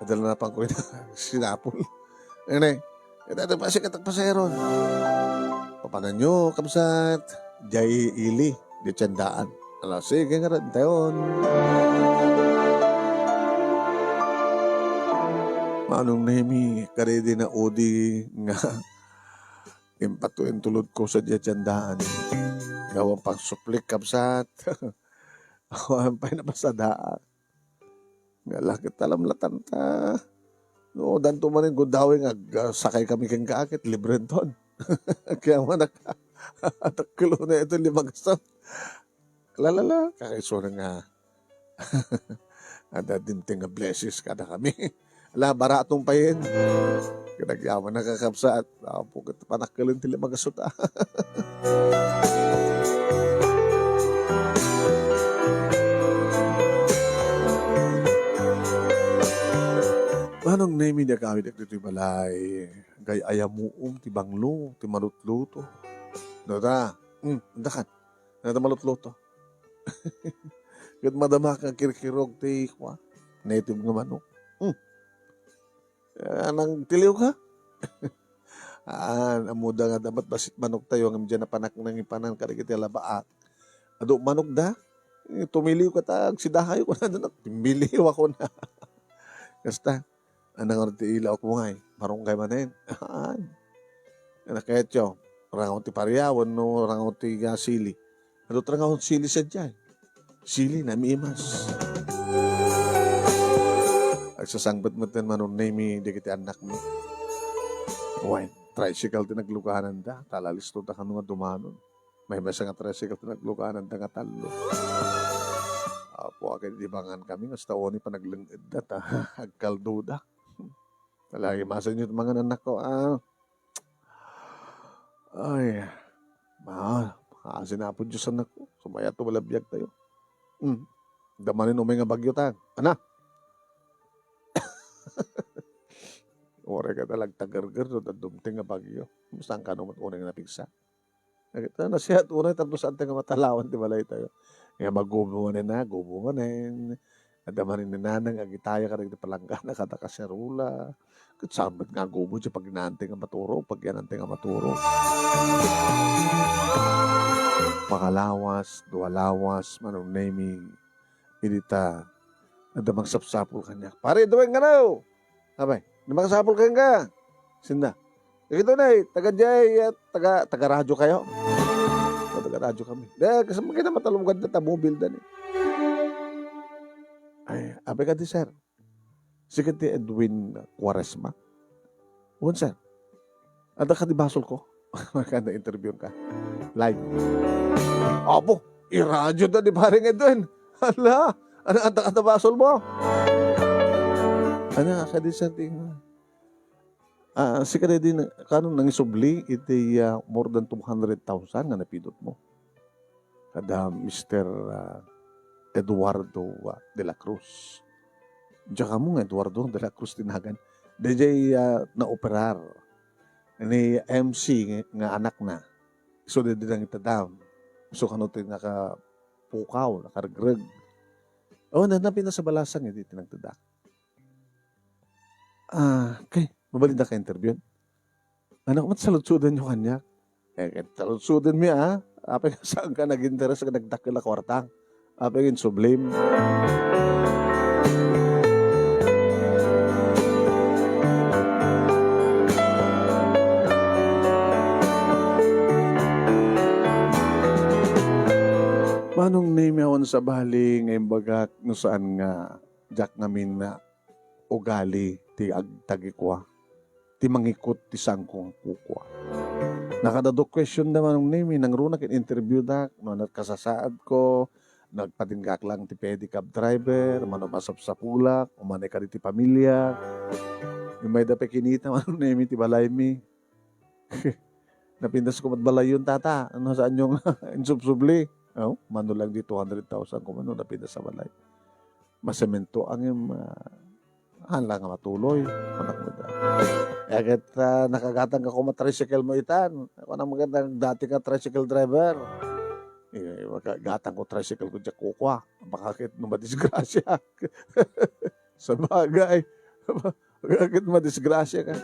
Adal na pang kuya, sinapol. Ngani, ita, ita, sika ti pasahero. Papananyo, kabsat, diay ili, diay tiendaan. Ala, sige, ngarud, tayon. Manong Nemy, kadaydi na udi nga impatuen ti ulodko sadiay tiendaan. Awan pangsuplik, kabsat. Awan pay napasadaak. Nga lakit alamlatanta. No, danto manen gundaway nga ag-, sakay kami kenka ket librenton. Kaya manak-, atakkelona ito lima gasut. Lalala, kakaisuna nga. Adda dimteng nga blessings kada kami. Ala, baratom payen. Kinagyaman na kakabsat. Apo, ket panakkelen ti lima gasut, ah. Manong Nemy, di agawid dagitoy balay. Gay-ayamuom ti banglo, ti malutluto. No, da. Hmm, anda kan. Anda malutluto. Ket madama nga kirkirog ti kua, native nga manok. Hmm. Ah, nagtiliw ka? Aan, ammoda nga dapat basit manok tayo, ngem diay napanak nangipanan kadagiti alabaak. Adu manok da? Eh, tumiliw ka ta, agsidahayo ko na, adu na, tumiliw ako na. Kasta, Anang ti ila, o kungay, marunggay manen. Aan. Nakayatyo, rangaw ti paria, wenno rangaw ti, ah, sili. Adu ti rangaw sili sadiay. Sili, namiimas. Agsasangpet met ten Manong Nemy dagiti annakmi. Wen, tricycle ti naglugaananda, ta lalisto ta kano nga dumanon. Maymaysa nga tricycle ti naglugaananda nga tallo. Apo, agdibangan kami, kasta unay panagleng-edda ta agkaldoda. Talaga, imasanyo ti mangan, annakko, ah. Ay, ma, makaasin Apo Dios, annakko. Sumayaat ti biag tayo. Hmm. Damanin umay nga bagyo ta. Ana? Uray ka ta lagtagerger, no, ta dumteng nga bagyo. Saan kano met unay nga napigsa? Dagita nasiat unay tapno saan tayo nga matalawan ti balay tayo. Nga magubo manen, ah, gubo manen. Adda manen ni Nanang agitaya kadagiti palanggana kada kaserola. Ket saan met nga agubo ti paginaanti nga maturog, pagyananti nga maturog. Pakalawas, dua lawas, Manong Nemy, idi ta adda mangsapsapul kaniak. Pare, dueng kano! Apay, di makasapul kenka. Sinda. Dagitoy nay, taga diay, ah, taga, taga radyo kayo? O, taga radyo kami. Di, kasama kita matalunggan na ta mobil da ni. Ay, apay kadi, sir? Sika ti Edwin Cuaresma? Wen, sir. Adda kadi basol ko? Kada interview ka. Live. Apo, iradyo da ni Paring Edwin. Hala, ano, adda kada basol mo? Ano, kadi, sir, di nga. Ah, sika daydi na, kano nangisubli iti, ah, more than two hundred thousand nga napidot mo? Kada Mister, ah, Eduardo, ah, de la Cruz. Diak ammo nga Eduardo de la Cruz ti nagan. Daydiay, ah, naoperar ni M C nga, nga anakna. Isu daydi nangitadam. Isu kano ti nakapukaw, nakaregreg. O, na, napinasa balasang iti tinagtadak. Ah, kay, mabalinda ka interview? Anak, mat saludsudanyo kaniak? Eh, ket saludsudanmi, ah. Apay nga saan ka nag-interes nga nagdakkel a kuarta? Apay nga insublim? Manong Nemy, awan sabali nga imbagak no saan nga diak ngamin nga ugali ti agtagikua, ti mangikut ti saanko nga kukua. Nakadadok question da Manong Nemi, nangruna ket interview dak, no, nagkasasaadko, nagpatinggak lang ti pedicab driver, mano masapsapulak, umani kadi ti pamilya. Immay da pay kinita, Manong Nemi, ti balaymi. Napintas ko met balayon, tata. Ano, saan yung insubsubli? Oh, mano lang di two hundred thousand ko mano, napintas sa balay. Masemento ang, ah, haan lang nga matuloy. Kunak met, ah. Eh, ket, ah, nakagatang ka koma tricycle mo itan. Kunak met, dati ka tricycle driver. Eh, makagatang ko tricycle ko diak kukua. Baka ket no madisgrasya. Sabagay. Baka ket madisgrasya ka.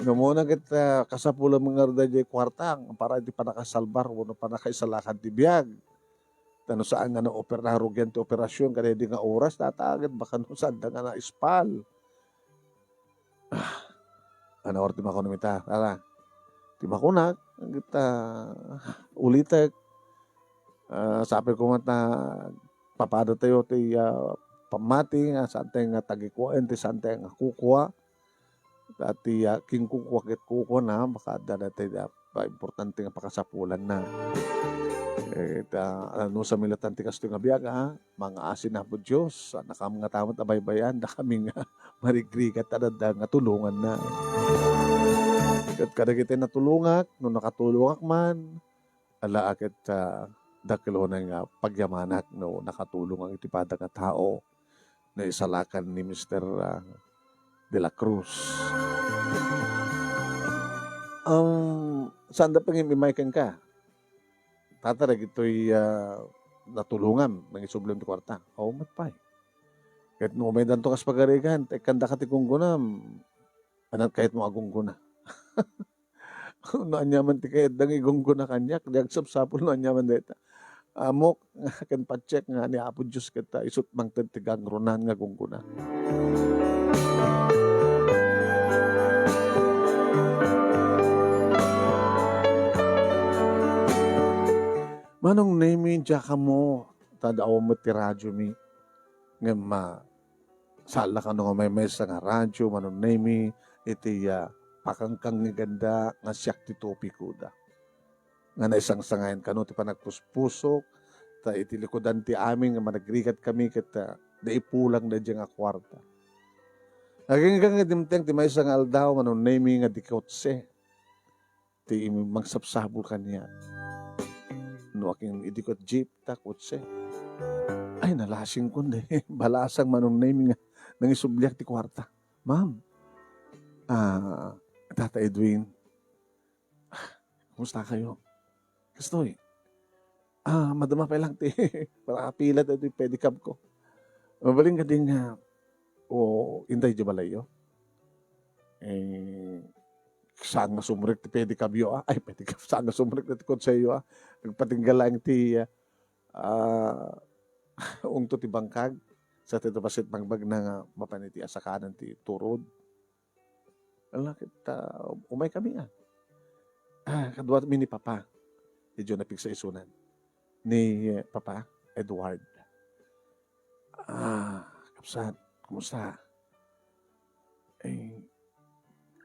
Ngamuna ket, ah, kasapulan mo nga rida jay kuarta para iti panakasalbar wenno panakaisalakan ti biag. Ta no saan nga naoper-, narugian ti operasyon kadaydi nga oras, tataget baka no saan da nga naispal. Ah, ano, or ti makunem ita? Tara. Ti makunak, ket, ah, ulitek. Ah, sapay koma ta papadatayo ti, ah, pammati nga saan tayo nga tagikuaen, ti saan tayo nga kukua. Ta ti, ah, kinkukua ket kukuana, baka adda daytoy, ah, pa-, importante nga pakasapulanna. Eh, ta, ano, sa milatan ti kastoy nga biag, ah, mangaasin Apo Dios, annakam ngata met a baybay-an, dakami nga marigrigat a dadda nga tulonganna. Ket kadagiti natulongak, no nakatulongak man, ala a ket, ah, dakkel unay nga pagyamanak no nakatulongak iti padana nga tao. Naisalakan ni Mister, ah, De La Cruz. Um, saan da pangimimay kenka? Tata, dagitoy, ah, natulongam, nangisublim ti kuarta. Aw met pay. Ket no umaydanto kas pagarigan, ta ikkandaka ti gunggonam, ania kayatmo a gunggona? No aniaman ti kayatda nga igunggona kaniak, di agsapsapul no aniaman dayta. Ammok ken patiek nga ni Apo Dios ket, ah, isut' mangted ti gangronan nga gunggona. Manong Nemi, diak ammo, ta awan met ti radiomi. Ngem, ah, saan la kano nga maymaysa nga radio, Manong Nemi, iti, ah, pakangkangngeganda nga siak ti topikoda. Nga naisangsangayan kano ti panagpuspusok, ta iti likudan ti amin nga managrigat kami ket, ah, naipulangda diay nga kuarta. Agingga nga dimteng ti maysa nga aldaw, Manong Nemi, nga di kotse ti mangsapsapul kaniak. No akin idi ket jeep, ta kotse. Ay, nalasingkon, eh. Balasang, Manong Nemi, nga nangisubliak ti kuarta. Ma'am, ah, Tata Edwin, ah, kumusta kayo? Kastoy, ah, madama pay lang ti, para apila daytoy pedicab ko. Mabalin kadi nga, o, intay di balayyo? Eh, saan nga sumrek ti pedicabyo, ah? Ay, pedicab, saan nga sumrek ti kotseyo, ah? Nagpatingga lang ti, ah, ungto ti bangkag. Sa ti bassit bangbagna nga mapan iti asakanan ti turod. Ala, ket, ah, umay kami, ah. Ah, kaduami ni Papa. Idiay napigsa isunan. Ni, eh, Papa Edward. Ah, kabsat, kumusta? Eh,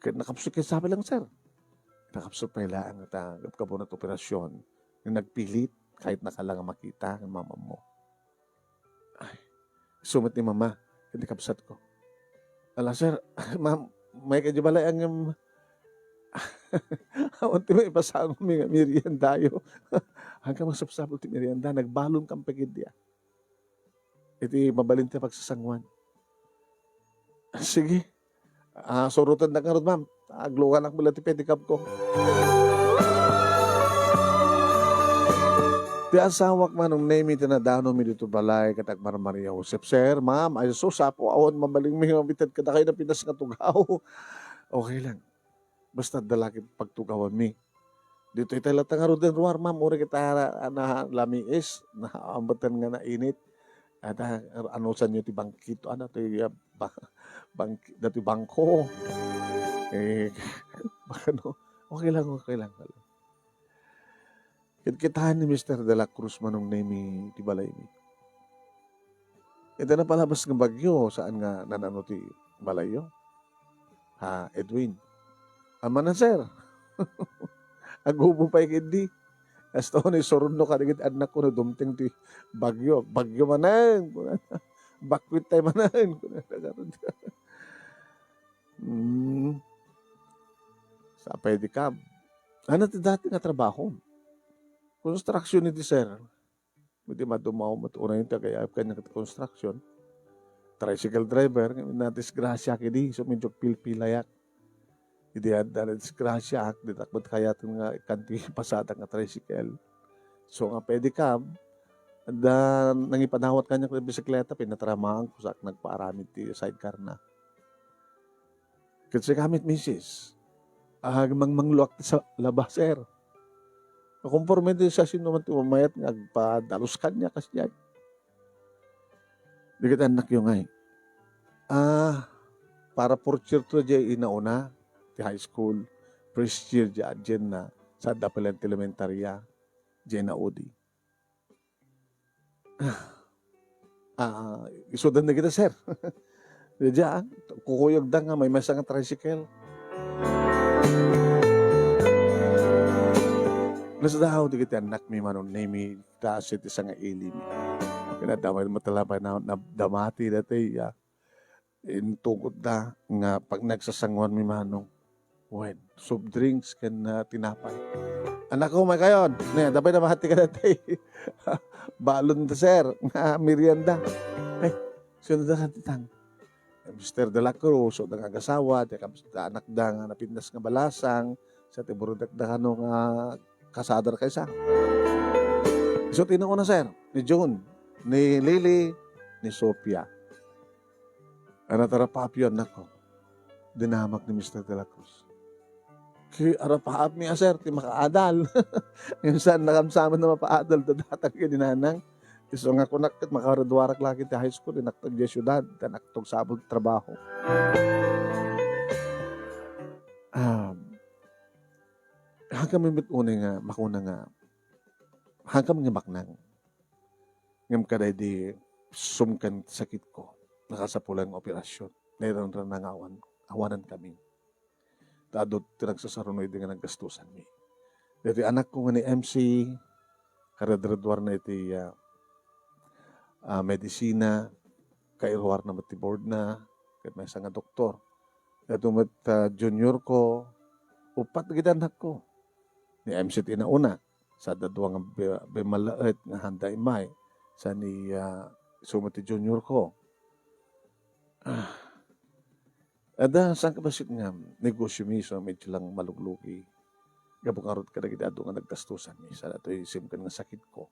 ket nakapsut ket sabi lang, sir. Nakapsut pay laeng ta gabgabuna ti operasyon. Nga nagpilit, kahit nakala nga makita, nga mamammo. Ay, isu met ni Mama, ken ni kabsatko. Ala, sir, ma'am, umay ka di balay, ngem awan ti maipasangomi nga meriendayo. Haan ka mangsapsapul ti merienda, nagbalon ka pay ketdi, ah. Iti mabalin ti pagsasangoan. Sige. Ah, surotendak ngarud, ma'am. Agluganak met la ti pedicab ko. Ti asawak, Manong Nemi, ti nadanomi ditoy balay ket agmarmariaw. Sir, sir, ma'am, ay sus, Apo, awan mabalin mi nga umited kadakayo a Pinas nga tugaw. Okay lang. Basta adda la ket pagtugawanmi. Ditoy tayo latta ngaruden ruar, ma'am. Uray kita na, na lamiis, na ambetan nga nainit. Ata, anusanyo ti bangkit, ano, ti, ah, ba-, bangki-, dati bangko. Eh, baka no, okay lang, okay lang. Kitkitaen ni Mister De La Cruz, Manong Nemi, ti balaymi. Iti napalabas nga bagyo, saan nga nanano ti balayyo? Ha, Edwin? Amangan, sir. Agubo pay ketdi. Kasta unay surotno kadagiti annakko no dumteng ti bagyo. Bagyo manen, kunana. Bakwit tay manen, kunana. Hmm. Sa pedicab. Ano ti dati nga trabaho? Construction iti, sir. Iti madumaw met unay ti agayab kaniak ti construction. Tricycle driver, nadisgrasya idi, so medyo pilpilayak. Idi adda nadisgrasyaak, ditak met kayaten nga ikkan ti pasadak nga tricycle. So, nga pedicab, adda nangipadawat kaniak ti bisikleta, pinataramaanko sa nagpaaramid ti sidecar na. Ket sika met, misis, agmangmangloak sa laba, sir. Konforme ti sa sino man ti mamayat nga agpadalus kaniak, kasdiay. Dagiti annakyo ngay. Ah, para fourth year to diay inauna ti high school, first year diay adienna, sa adda pay laeng ti elementarya, diay naudi. Ah, isudan na kita, sir. Diay, ah, kukuyogda nga maymaysa nga tricycle. Nasdaaw dagiti annakmi, Manong Nemi, ta asit isa nga ili. Kinadamay mo talaga na, na, damati dati, ah. Intugotda nga pag nagsasanguanmi, Manong, wen, soft drinks ken, ah, tinapay. Annakko, umay kayon. Ne, adda pay namati kadatoy balon da, sir, nga merienda. Ay, sino da ti tan? Mister De La Cruz, so, da nga agasawa, ti kab-, anakda nga napintas nga balasang, sa ti burudakda kano nga kasada kaysa. So, ti nauna, sir, ni June, ni Lily, ni Sophia. Ano, tara, Papio, annakko. Dinamak ni Mister De La Cruz. Ki, arapaapmi a, sir, ti makaadal. Ngem saan nakamsaman a mapaadal, dadatag ken ni nanang. Isu nga kunak ket makagraduarak la ket ti high school, inakto diay siudad, ta naktog sabol trabaho. Um, hangkami met unay nga makuna nga, hangkami nga maknang. Ngem kadaydi sumken sakitko, nakasapulan nga operasyon. Nairanran nga awan, awanan kami. Ta adu ti nagsasaruno idi nga naggastusanmi. Daytoy anakko nga ni M C, kagraduarna iti, ah, ah, medisina, kairuarna met ti boardna, ket maysa nga doktor. Daytoy met, ah, junior ko, uppat dagiti annakko. Ni M C ti nauna, sa dadua nga bi-, bimmalaet nga handa immay, sa ni, ah, isu met ti junior ko. Ah, Adda, saan ka bassit nga negosyo mi, so medyo lang maluglugi. Gapu ngarud kadagiti adu nga naggastusanmi, sa datoy simken nga sakitko.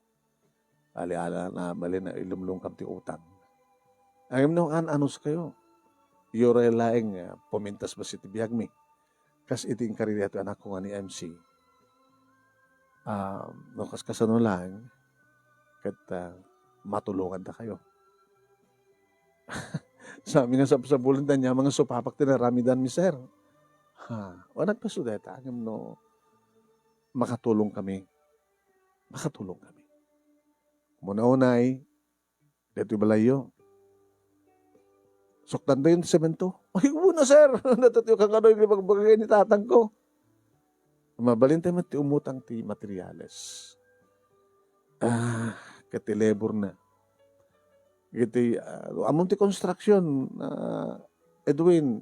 Ali-ala na, mali na ilumlong kam ti utang. Ngem no, an-anus kayo. Uray laeng, ah, pumintas bassit ti biagmi. Kas iti inkararag ti anakko nga ni M C. Ah, no, kas kasano laeng, ket, ah, matulongandakayo. Saan mi nga sabsabulen, ta ania man nga supapak ti naramidanmi, sir. Ha, o, nagpaso dayta, ngem no makatulong kami, makatulong kami. Umuna unay, daytoy balayyo. Suktantayo ti semento. Ay, una, sir. Natatiyo ka nga daw yung ibagbagay ni tatangko. Mabalin tayo met ti umutang ti materials. Ah, ket ti laborna. Iti, ah, ammom ti construction, ah, Edwin,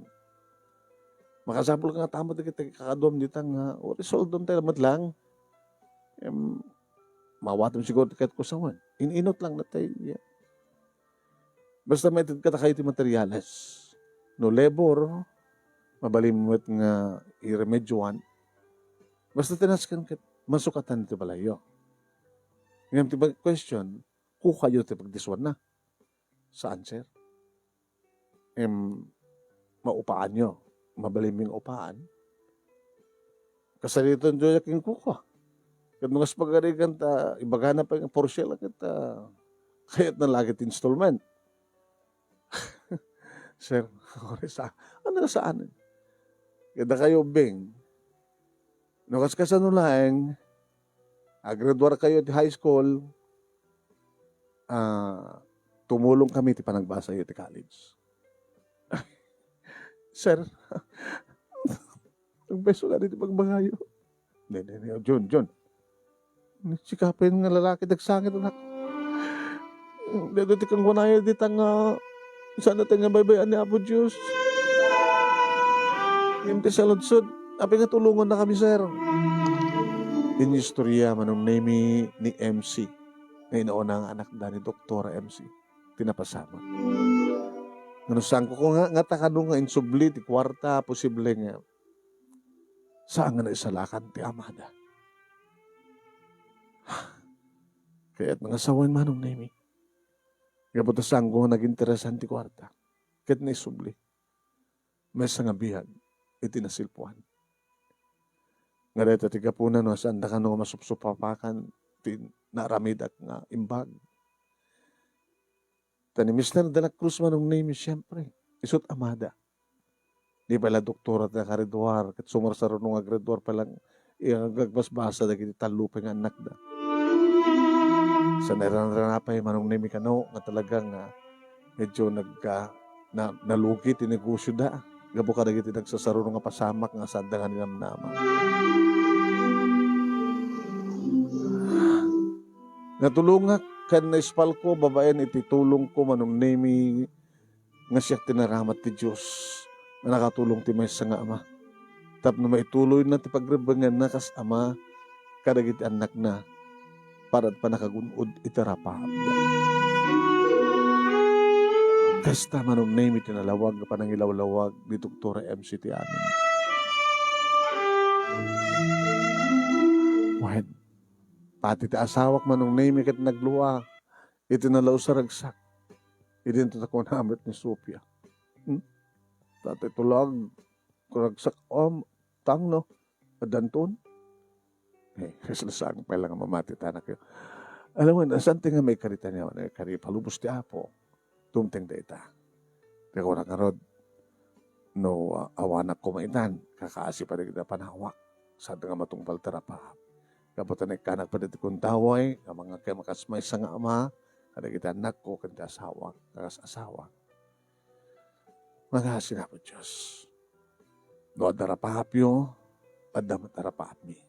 makasapul ka nga tama dagiti kakaduam dita nga, o, resolvem tayo met lang. Em, mawatem siguro ti ket kusawan. In-inot lang na tayo, ya. Basta maited kadakayo ti materials. No labor, mabalin met nga iremedyoan. Basta tinasken ket masukatan ti balayyo. Ngem ti pag-, question, kukayo ti pagdiswanna? Saan, sir? Em, maupaanyo. Mabalinmi nga upaan. Kasaritonyo ken kuko. Ket no kas pagarigan ta, ibagana pay nga for sale ket, ah, kayatna la ket installment. Sir, sa, ano nga saan? Ket dakayo, Bing, no kas kasano laeng, agraduar kayo ti high school, ah, tumulong kami ti panagbasayo ti college. Sir, nagbeso nga di ti pagbagayo. Ne, ne, ne, Jun, Jun. Sika pay nga lalaki, dagsangit, anak. Daytoy ti kunkuanayo dita nga saan dayta nga baybay-an ni Apo Dios. Ngem ti saludsod, apay nga tulongannakami, sir? Inistorya, Manong Nemy, ni M C nga inauna nga anakda ni Doktora M C ti napasamak. Ngem saanko nga, nga ta kano nga insubli ti kuarta, posible nga saan nga naisalakan ti amada. Kayat nga sawen, Manong Nemy. Gapu ta saanko nga naginteresan ti kuarta ket naisubli. Maysa nga biag iti nasilpuan. Nga dayta ti gapuna no saanda kano nga masupsupapakan ti naaramidak nga imbag. Ta ni Mister de la Cruz, Manong Nemy, siempre, isu't amada. Di pay la doktora ti nakagraduar, ket sumarsaruno nga graduar pay lang, iya, ag-, agbasbasa dagiti tallo pay nga annakda. Sa naran-rana pay, Manong Nemy, kano nga talaga nga medyo nagka-, na-, nalugi ti negosioda gapu kadagiti nagsasaruno nga pasamak nga saanda nga ninamnama. Natulongak ken naispalko babaen iti tulongko, Manong Nemy, nga siak ti naramat ti Dios nga nakatulong ti maysa nga ama tapno maituloyna ti pagrebbengenna kas ama kadagiti annakna para ti pannakagun-od iti rapaap. Kasta, Manong Nemy, ti nalawag nga panangilawlawag ni Doktora M C ti amin. Wen, pati ti asawak, Manong Nemy, ket naglua iti nalaus a ragsak. Idinto ta kuna met ni Sofia, "Hmm? Tatay tulag, ragsak, um, tangno, addanton." Eh, kasla saan pay la nga mamati ti anakyo. Alam mo, saan ti nga maikari ta niya, maikari, palubos ti Apo. Tumteng dayta. Ti kuna ngarud, no, a-, awanak koma itan, kakaasi pay dagiti panawak. Saan nga matungpal ti rapaap. Gapu ta naikkanak pay dagiti gundaway, nga mangngegak kas maysa nga ama, kadagiti annakko, ken ti asawak, kas asawak. Mangngegak, Apo Dios. No adda rapaapyo, adda met a rapaapmi.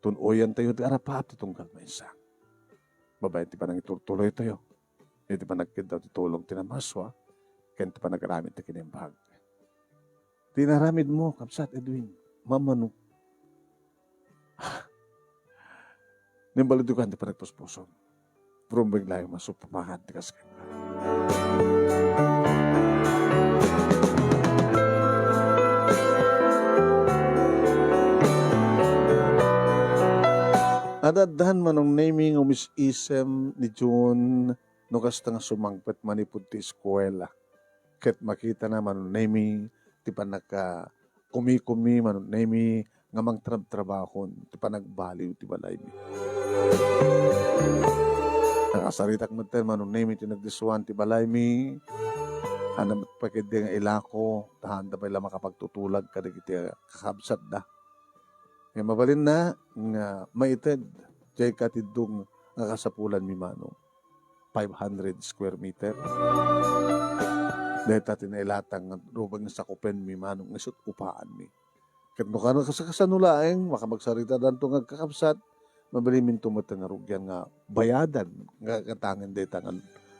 Tun-oyantayo ti arapaap ti tunggal maysa. Babaen ti panangiturtuloytayo iti panagkiddaw ti tulong ti namasua ken ti panagaramid ti kinimbag. Ti inaramidmo, Kabsat Edwin, mamano. Nimbalidukan ti panagpuspusom. Rumbeng laeng masuppapangan ti kas kenka. Adda-addan, Manong Nemy, nga umis-isem ni June no kasta nga sumangpet manipud ti eskuela. Ket makitana, Manong Nemy, ti pannaka-, kumi-kumi, Manong Nemy, nga mangtrabtrabahon ti panagbaliw ti balaymi. Nakasaritak metten, Manong Nemy, ti nagdisuan ti balaymi. Ania met pay ketdi nga ilako, ta haanda pay la makapagtutulag kadagiti kakabsatda. Nga mabalinna nga maited, diay katiddong nga kasapulanmi, Manong. Five hundred square meter. Dayta ti nailatang nga rumbeng nga sakupenmi, Manong, nga isu't upaanmi. Ket no kano, kas-, kasano laeng, makapagsarita'danto nga agkakabsat, mabalinminto met nga rugian nga bayadan nga katangen dayta nga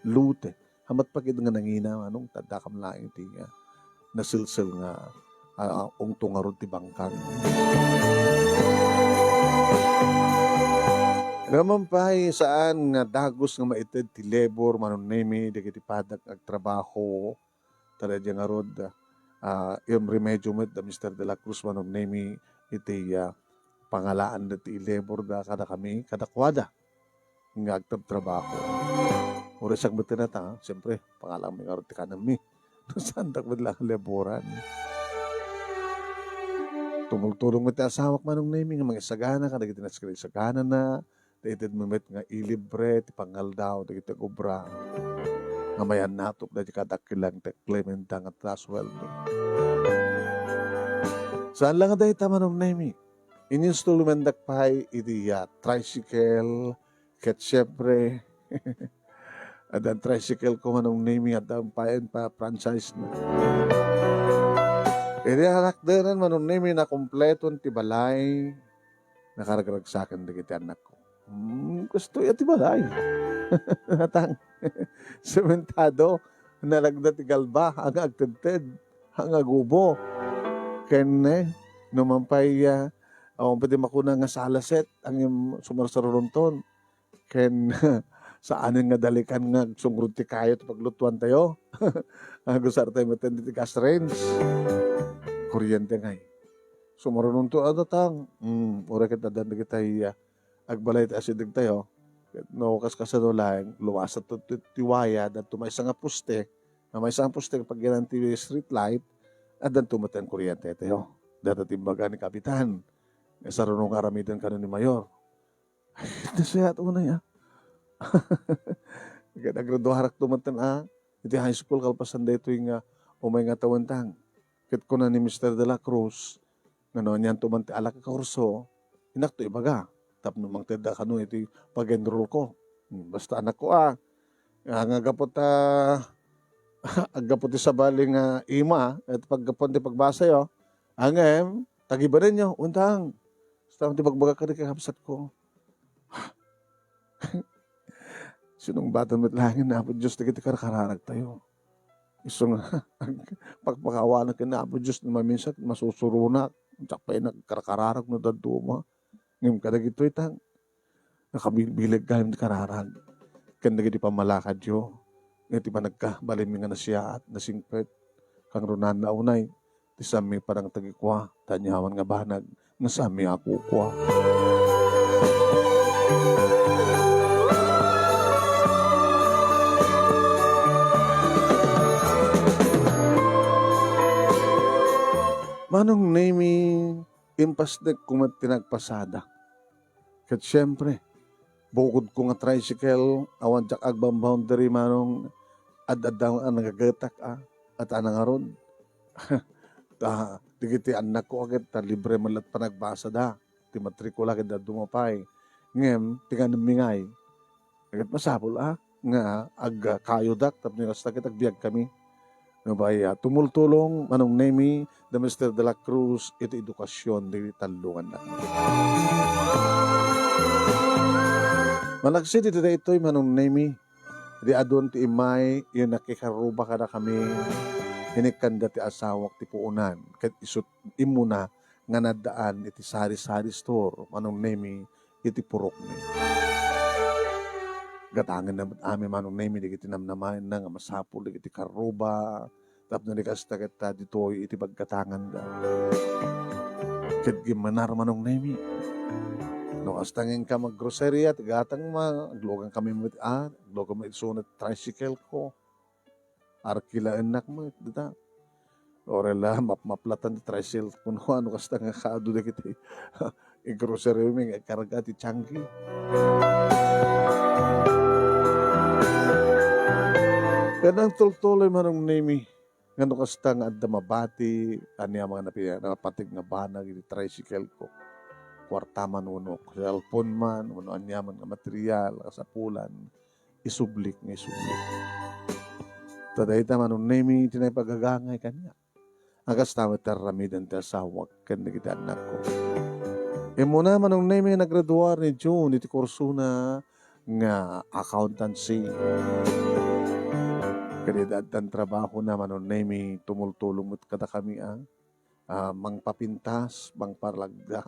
lote. Hamat pay ket nga nangina, Manong, ta addakam laeng ti nga naselsel nga, ah, ah, ungto ngarud ti bangkang. Ngem pay, saan nga dagus nga maited ti lebur, Manong Nemy, dagiti padak nga agtrabaho, ta daydiay ngarud, ah, iremedyo met da Mister de la Cruz, Manong Nemy, iti, ah, pangalaanda ti leburda kadakami, kadakuada nga agtrabtrabaho. Uray siak met ti nata, siyempre, pangalanmi ngarud ti kanenmi. Saandak met la nga leburan. Tumultulong met ti asawak, Manong Nemy, nga mangisagana kadagiti nasaganana, ta itedmi met nga ilibre ti pangaldaw dagiti agobra nga mayannatok daydi kadakkel laeng ti Clementa nga sueldo. Saan la nga dayta, Manong Nemy. Ininstallmentak pay iti, ah, tricycle, ket siempre, addan tricycle ko, Manong Nemy, addan pay pa-franchise na. Iti anak denen, Manong Nemy, nakumpleton ti balay, nakaragragsaken dagiti annakko. Hmm, kastoy a ti balay. Natang, sementado, nalagda ti galba, nga agtedted, nga agubo. Ken, eh, no man pay, ah, awan pay ti makuna nga salaset, ang im-, sumarsarunton. Ken, saanen nga dalikan nga agsungrod ti kayo ti paglutuantayo. Agusartayo met ti gas range. Kuryente ngay. Sumarunonto a datang. Hmm, uray ket addan dagitay, ah, agbalay ti asidegtayo. Ket no kaskasano laeng, luwasat ti, ti, ti waya, addanto maysa nga poste, nga maysa nga poste pagyanan ti street light, addanto met ti kuryentetayo. Dayta ti imbaga ni Kapitan. Nga saruno nga aramiden kano ni Mayor. Ay, nasayaat unay, ah. Ket agraduarak to met, ah, iti high school kalpasan daytoy nga umay nga tawentang. Ket kuna ni Mister De La Cruz, nga no, anianto man ti alak a kurso, inakto ibaga. Tapno mangtedda kano iti pag-enroll ko. Hmm, basta anak ko, ah, nga, nga gapu ta, aggapu ti sabali nga ima, et paggapuan ti pagbasayo, angem, tagibanenyo, untang. Basta ti bagbaga kadi kakabsat ko. Sinungbaten met laeng ni Apo Dios dagiti karkararagtayo. Isu nga, pakpakawanak ken Apo Dios no maminsan, masusuronak. Diak pay nagkarkararag no dadduma. Ngem kadagitoy ta, nakabilbileg gayam ti kararag. Ken dagiti pammalakadyo, iti panagkabalinmi nga nasiaat, nasingpet, kangrunanna unay, ti saanmi parang tagikua, ta aniaman nga banag, nga saanmi a kukua. Manong Nemy, impasnek ko met ti nagpasada. Ket siempre, bukod ko nga tricycle, awan diak agbamboundary manong ad-adda a nagagetak a, at anangarod. Ta, digiti annakko a ket ta libre met la't panagbasada. Ti matrikula ket dadduma pay. Ngem, ti kanemmi ngay, ket masapul a, nga agkayodak tapno kasta ket agbiagkami. Nupay, ah, tumultulong, Manong Nemy, da Mister De La Cruz, iti edukasyon dagiti tallo nga annak. Malaksid iti daytoy, Manong Nemy, di adun ti immay, iti nakikarruba kadakami, inikkanda ti asawak ti puonan, ket isut' immuna nga naddaan iti sari-sari store, Manong Nemy, iti purokmi. Gatangenna met amin, Manong Nemy, dagiti namnamaenna nga masapul dagiti karruba, tapno di kasta ket ta ditoy iti paggatanganda. Ket gimmanar, Manong Nemy, no kasta nga inka maggroceria, ti gatangma, aglugankami met, ah, aglugankami isu ti tricycle ko. Arkilaennak met dita. Uray la, mapmaplatan ti tricycle ko no, ano kasta nga kaadu dagiti grocery mi nga ikarga ti tiangki. Ket nangtultuloy, Manong Nemy, nga no kasta nga adda mabati, ania man nga napi-, napatig nga banag iti tricycle ko. Kuarta man wenno cellphone man, wenno ania man nga material, kasapulan, isublik nga isublik. Ta dayta, Manong Nemy, ti naipagagangay kaniak. A kasta met ti aramiden ti asawak ken dagiti annakko. Immuna, Manong Nemy, nagraduar ni June iti kursona nga accountancy. Ket idi addan trabahona, Manong Nemy, tumultulong met kadakami a, ah, mangpapintas, mangparlagda,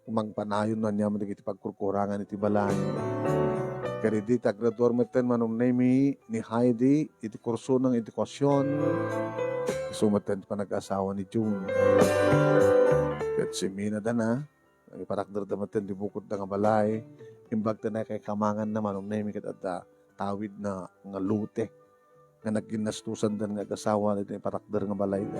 mangpanayon no ania man dagiti pagkurkurangan iti balay. Ket idi ti agraduar metten, Manong Nemy, ni Heidi iti kursona nga edukasyon, isu metten ti panag-asawa ni June. Ket simminada na, iparakderda metten ti bukotda nga balay. Imbag ti nakaikamanganna, Manong Nemy, ket adda tawidna nga lote nga nagginnastosandan nga agasawa iti iparakder nga balayda.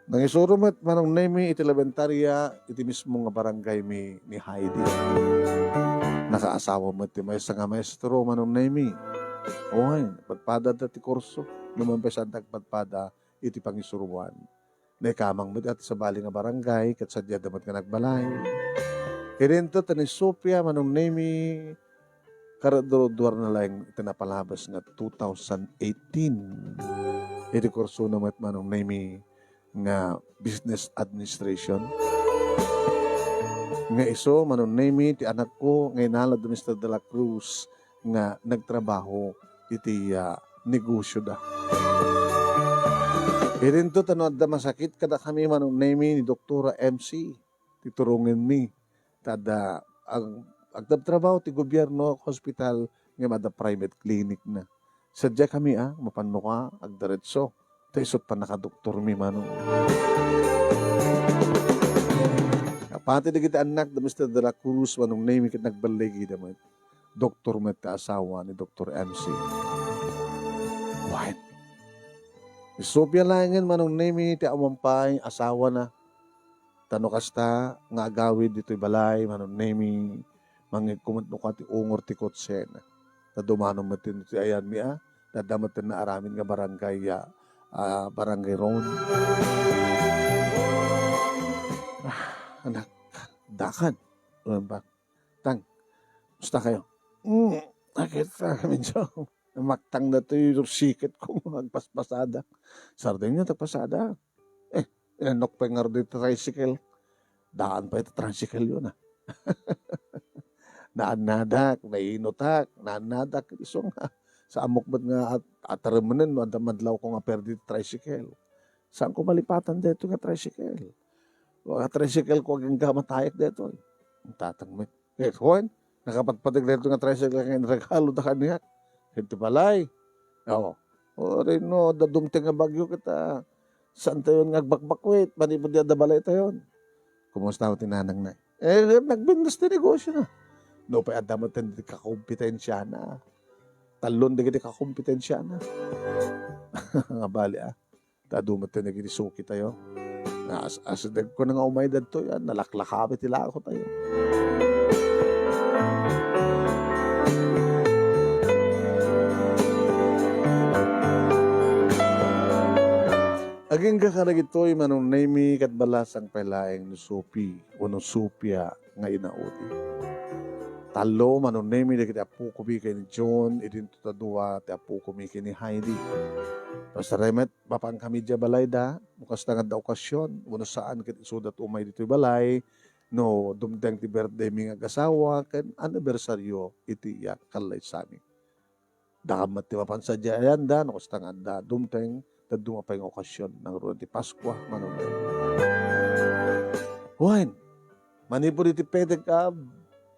Nangisuro met, Manong Nemy, iti labentarya iti mismo nga barangay mi ni Heidi. Nakaasawa met ti maysa nga maestro, Manong Nemy. Wen, padpadada ti kurso. No man pay saan nagpadpada iti pangisuroan. Naikamang met iti sabali nga barangay, ket sadiada met nga nagbalay. Ket inton ni Sofia, Manong Nemy, kaduaduarna laeng iti napalabas nga two thousand eighteen. Iti kursona met, Manong Nemy, nga business administration. Nga isu, Manong Nemy, ti anakko nga inalad da Mister De La Cruz nga nagtrabaho iti, ah, negosioda. Idinto ta no adda masakit kadakami, Manong Nemy, ni Doktora M C ti turongenmi. Ta adda ag-, agtabtrabaho ti gobierno hospital ngem adda private clinic na. Sadiakami a mapannuka agdiretso. Ta isut pannakadoktormi, Manong. Apati dagiti annak da Mister De La Cruz, Manong Nemy, ket nagballigida met. Doktor met ti asawa ni Doktor M C. Wen, ni Sofia laengen, Manong Nemy, ti awan pay asawana. Ta no kasta nga agawid ditoy balay, Manong Nemy, mangngegko met no kua ti ungor ti kotsena. Ta dumanon met ti ayanmi a, ta adda met ti naaramid nga barangay, ah, ah, barangay Ron. Ah, anak, dakan. Ano ba? Tang, musta kayo? Mm, nakita, medyo namaktang na to yung sikat ko, agpaspasada. Sardengyo, tagpasada. Eh, inannok pay ngarud iti tricycle. Daan pay iti tricycle yun, ah. Naannadak, nainutak, naannadak, isu nga. Sa amok met nga at-, ataremenen, no, adda madlaw ko nga perdi iti tricycle. Saan ko malipatan dito nga tricycle? Nga tricycle ko agingga matayek dito, eh. Ang tatang met. Eh, Juan, nakapatpatik dito nga tricycle nga inregalo da kaniak. Iti balay. Oo. O, rino, da dumteng nga bagyo kita. Saan tayo nga agbakbakwit? Manipud di adda balay tayo. Kumusta ho ti nanang na? Eh, nagbindas ti negosyo na. No, pa adda mo ti kakompetensiya na. Talon dagiti kakompetensiya na. Nga bali, ah. Ta adu met ti nagidisuki tayo. As-, asideg ko na nga umay dadto yan, nalaklakabi ti lako tayo. Agingga kadagitoy, Manong Nemy, ket balasang pay laeng no Sophie wenno Sophia nga inaudi. Tallo, Manong Nemy, dagiti appokomi ken ni John, idinto ta dua ti appokomi ken ni Heidi. Pasaray met, mapankami idiay balayda, no kasta nga adda okasion, wenno saan ket isuda ti umay ditoy balay, no dumteng ti birthdaymi nga agasawa ken anibersaryo iti iya kallaysami. Dakam met ti mapan sadiay ayanda, no kasta nga adda dumteng, dadduma pay nga okasion, nangruna ti Paskua, Manong Nemy. Wen, manipud iti pedicab,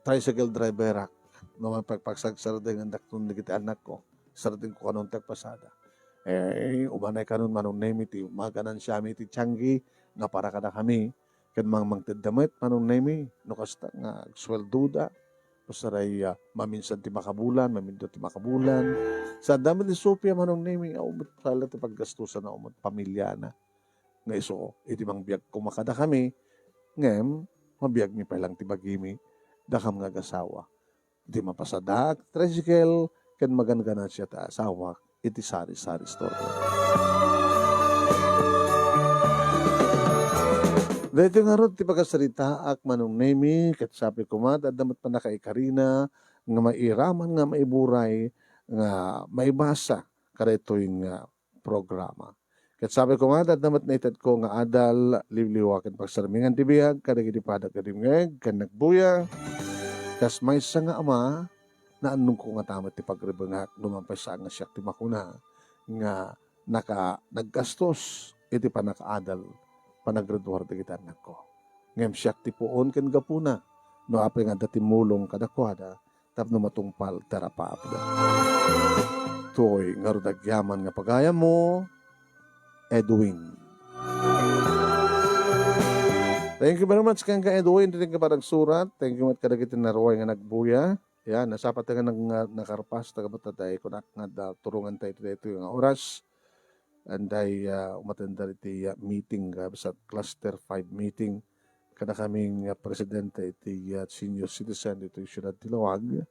tricycle driverak, no mapagpagsagsaradengandakto dagiti anakko, saradengko kanon ti agpasada. Eh, umanay kanon, Manong Nemy, ti maganansiami iti tianggi nga para kadakami, ken mangmangtedda met, Manong Nemy, no kasta nga agsueldoda, pasaray, ah, maminsan ti makabulan, mamindut ti makabulan. Saan met ni Sophia, Manong Nemy, a umot pala ti paggastusan a umot pamiliana. Nga isu, iti mangbiag koma kadakami, ngem mabiagmi pay lang ti bagimi, dakam nga agasawa. Iti mapasadaak, tricycle, ken maganganansia ti asawak iti sari-sari store. Daytoy ngarud ti pagasaritaak, Manong Nemy, ket sapay koma, adda met pannakaikarina nga mairaman nga maiburay nga maibasa kadaytoy nga programa. Ket sapay koma, adda met naitedko nga adal, liwliwa ken pagsarmingan ti biag kadagiti padagdagingeg ken nagbuya. Kas maysa nga ama, naannongko ngata met ti pagribengak, no man pay saan nga siak ti makuna nga naka-, naggastos iti pannakaadal, panagriduar dagiti annakko. Ngem siak ti puon ken gapuna, no apay nga adda timmulong kadakuada tapno matungpal ti arapaapda. Toy ngarud agyaman nga pagayammo, Edwin. Thank you very much, kenka Edwin, ti nagpanagsurat. Thank you met kadagiti naruay nga nagbuya. Yan, nasapa ta nga nag-, nga nakarpas, ta kabata tayo, kunak nga da, turungan tayo iti daytoy nga oras. Anday, ah, umatendar iti, ah, meeting, ah, sa cluster five meeting. Kada kaming, ah, presidente iti, ah, senior citizen dito yung siyudad ti Laoag.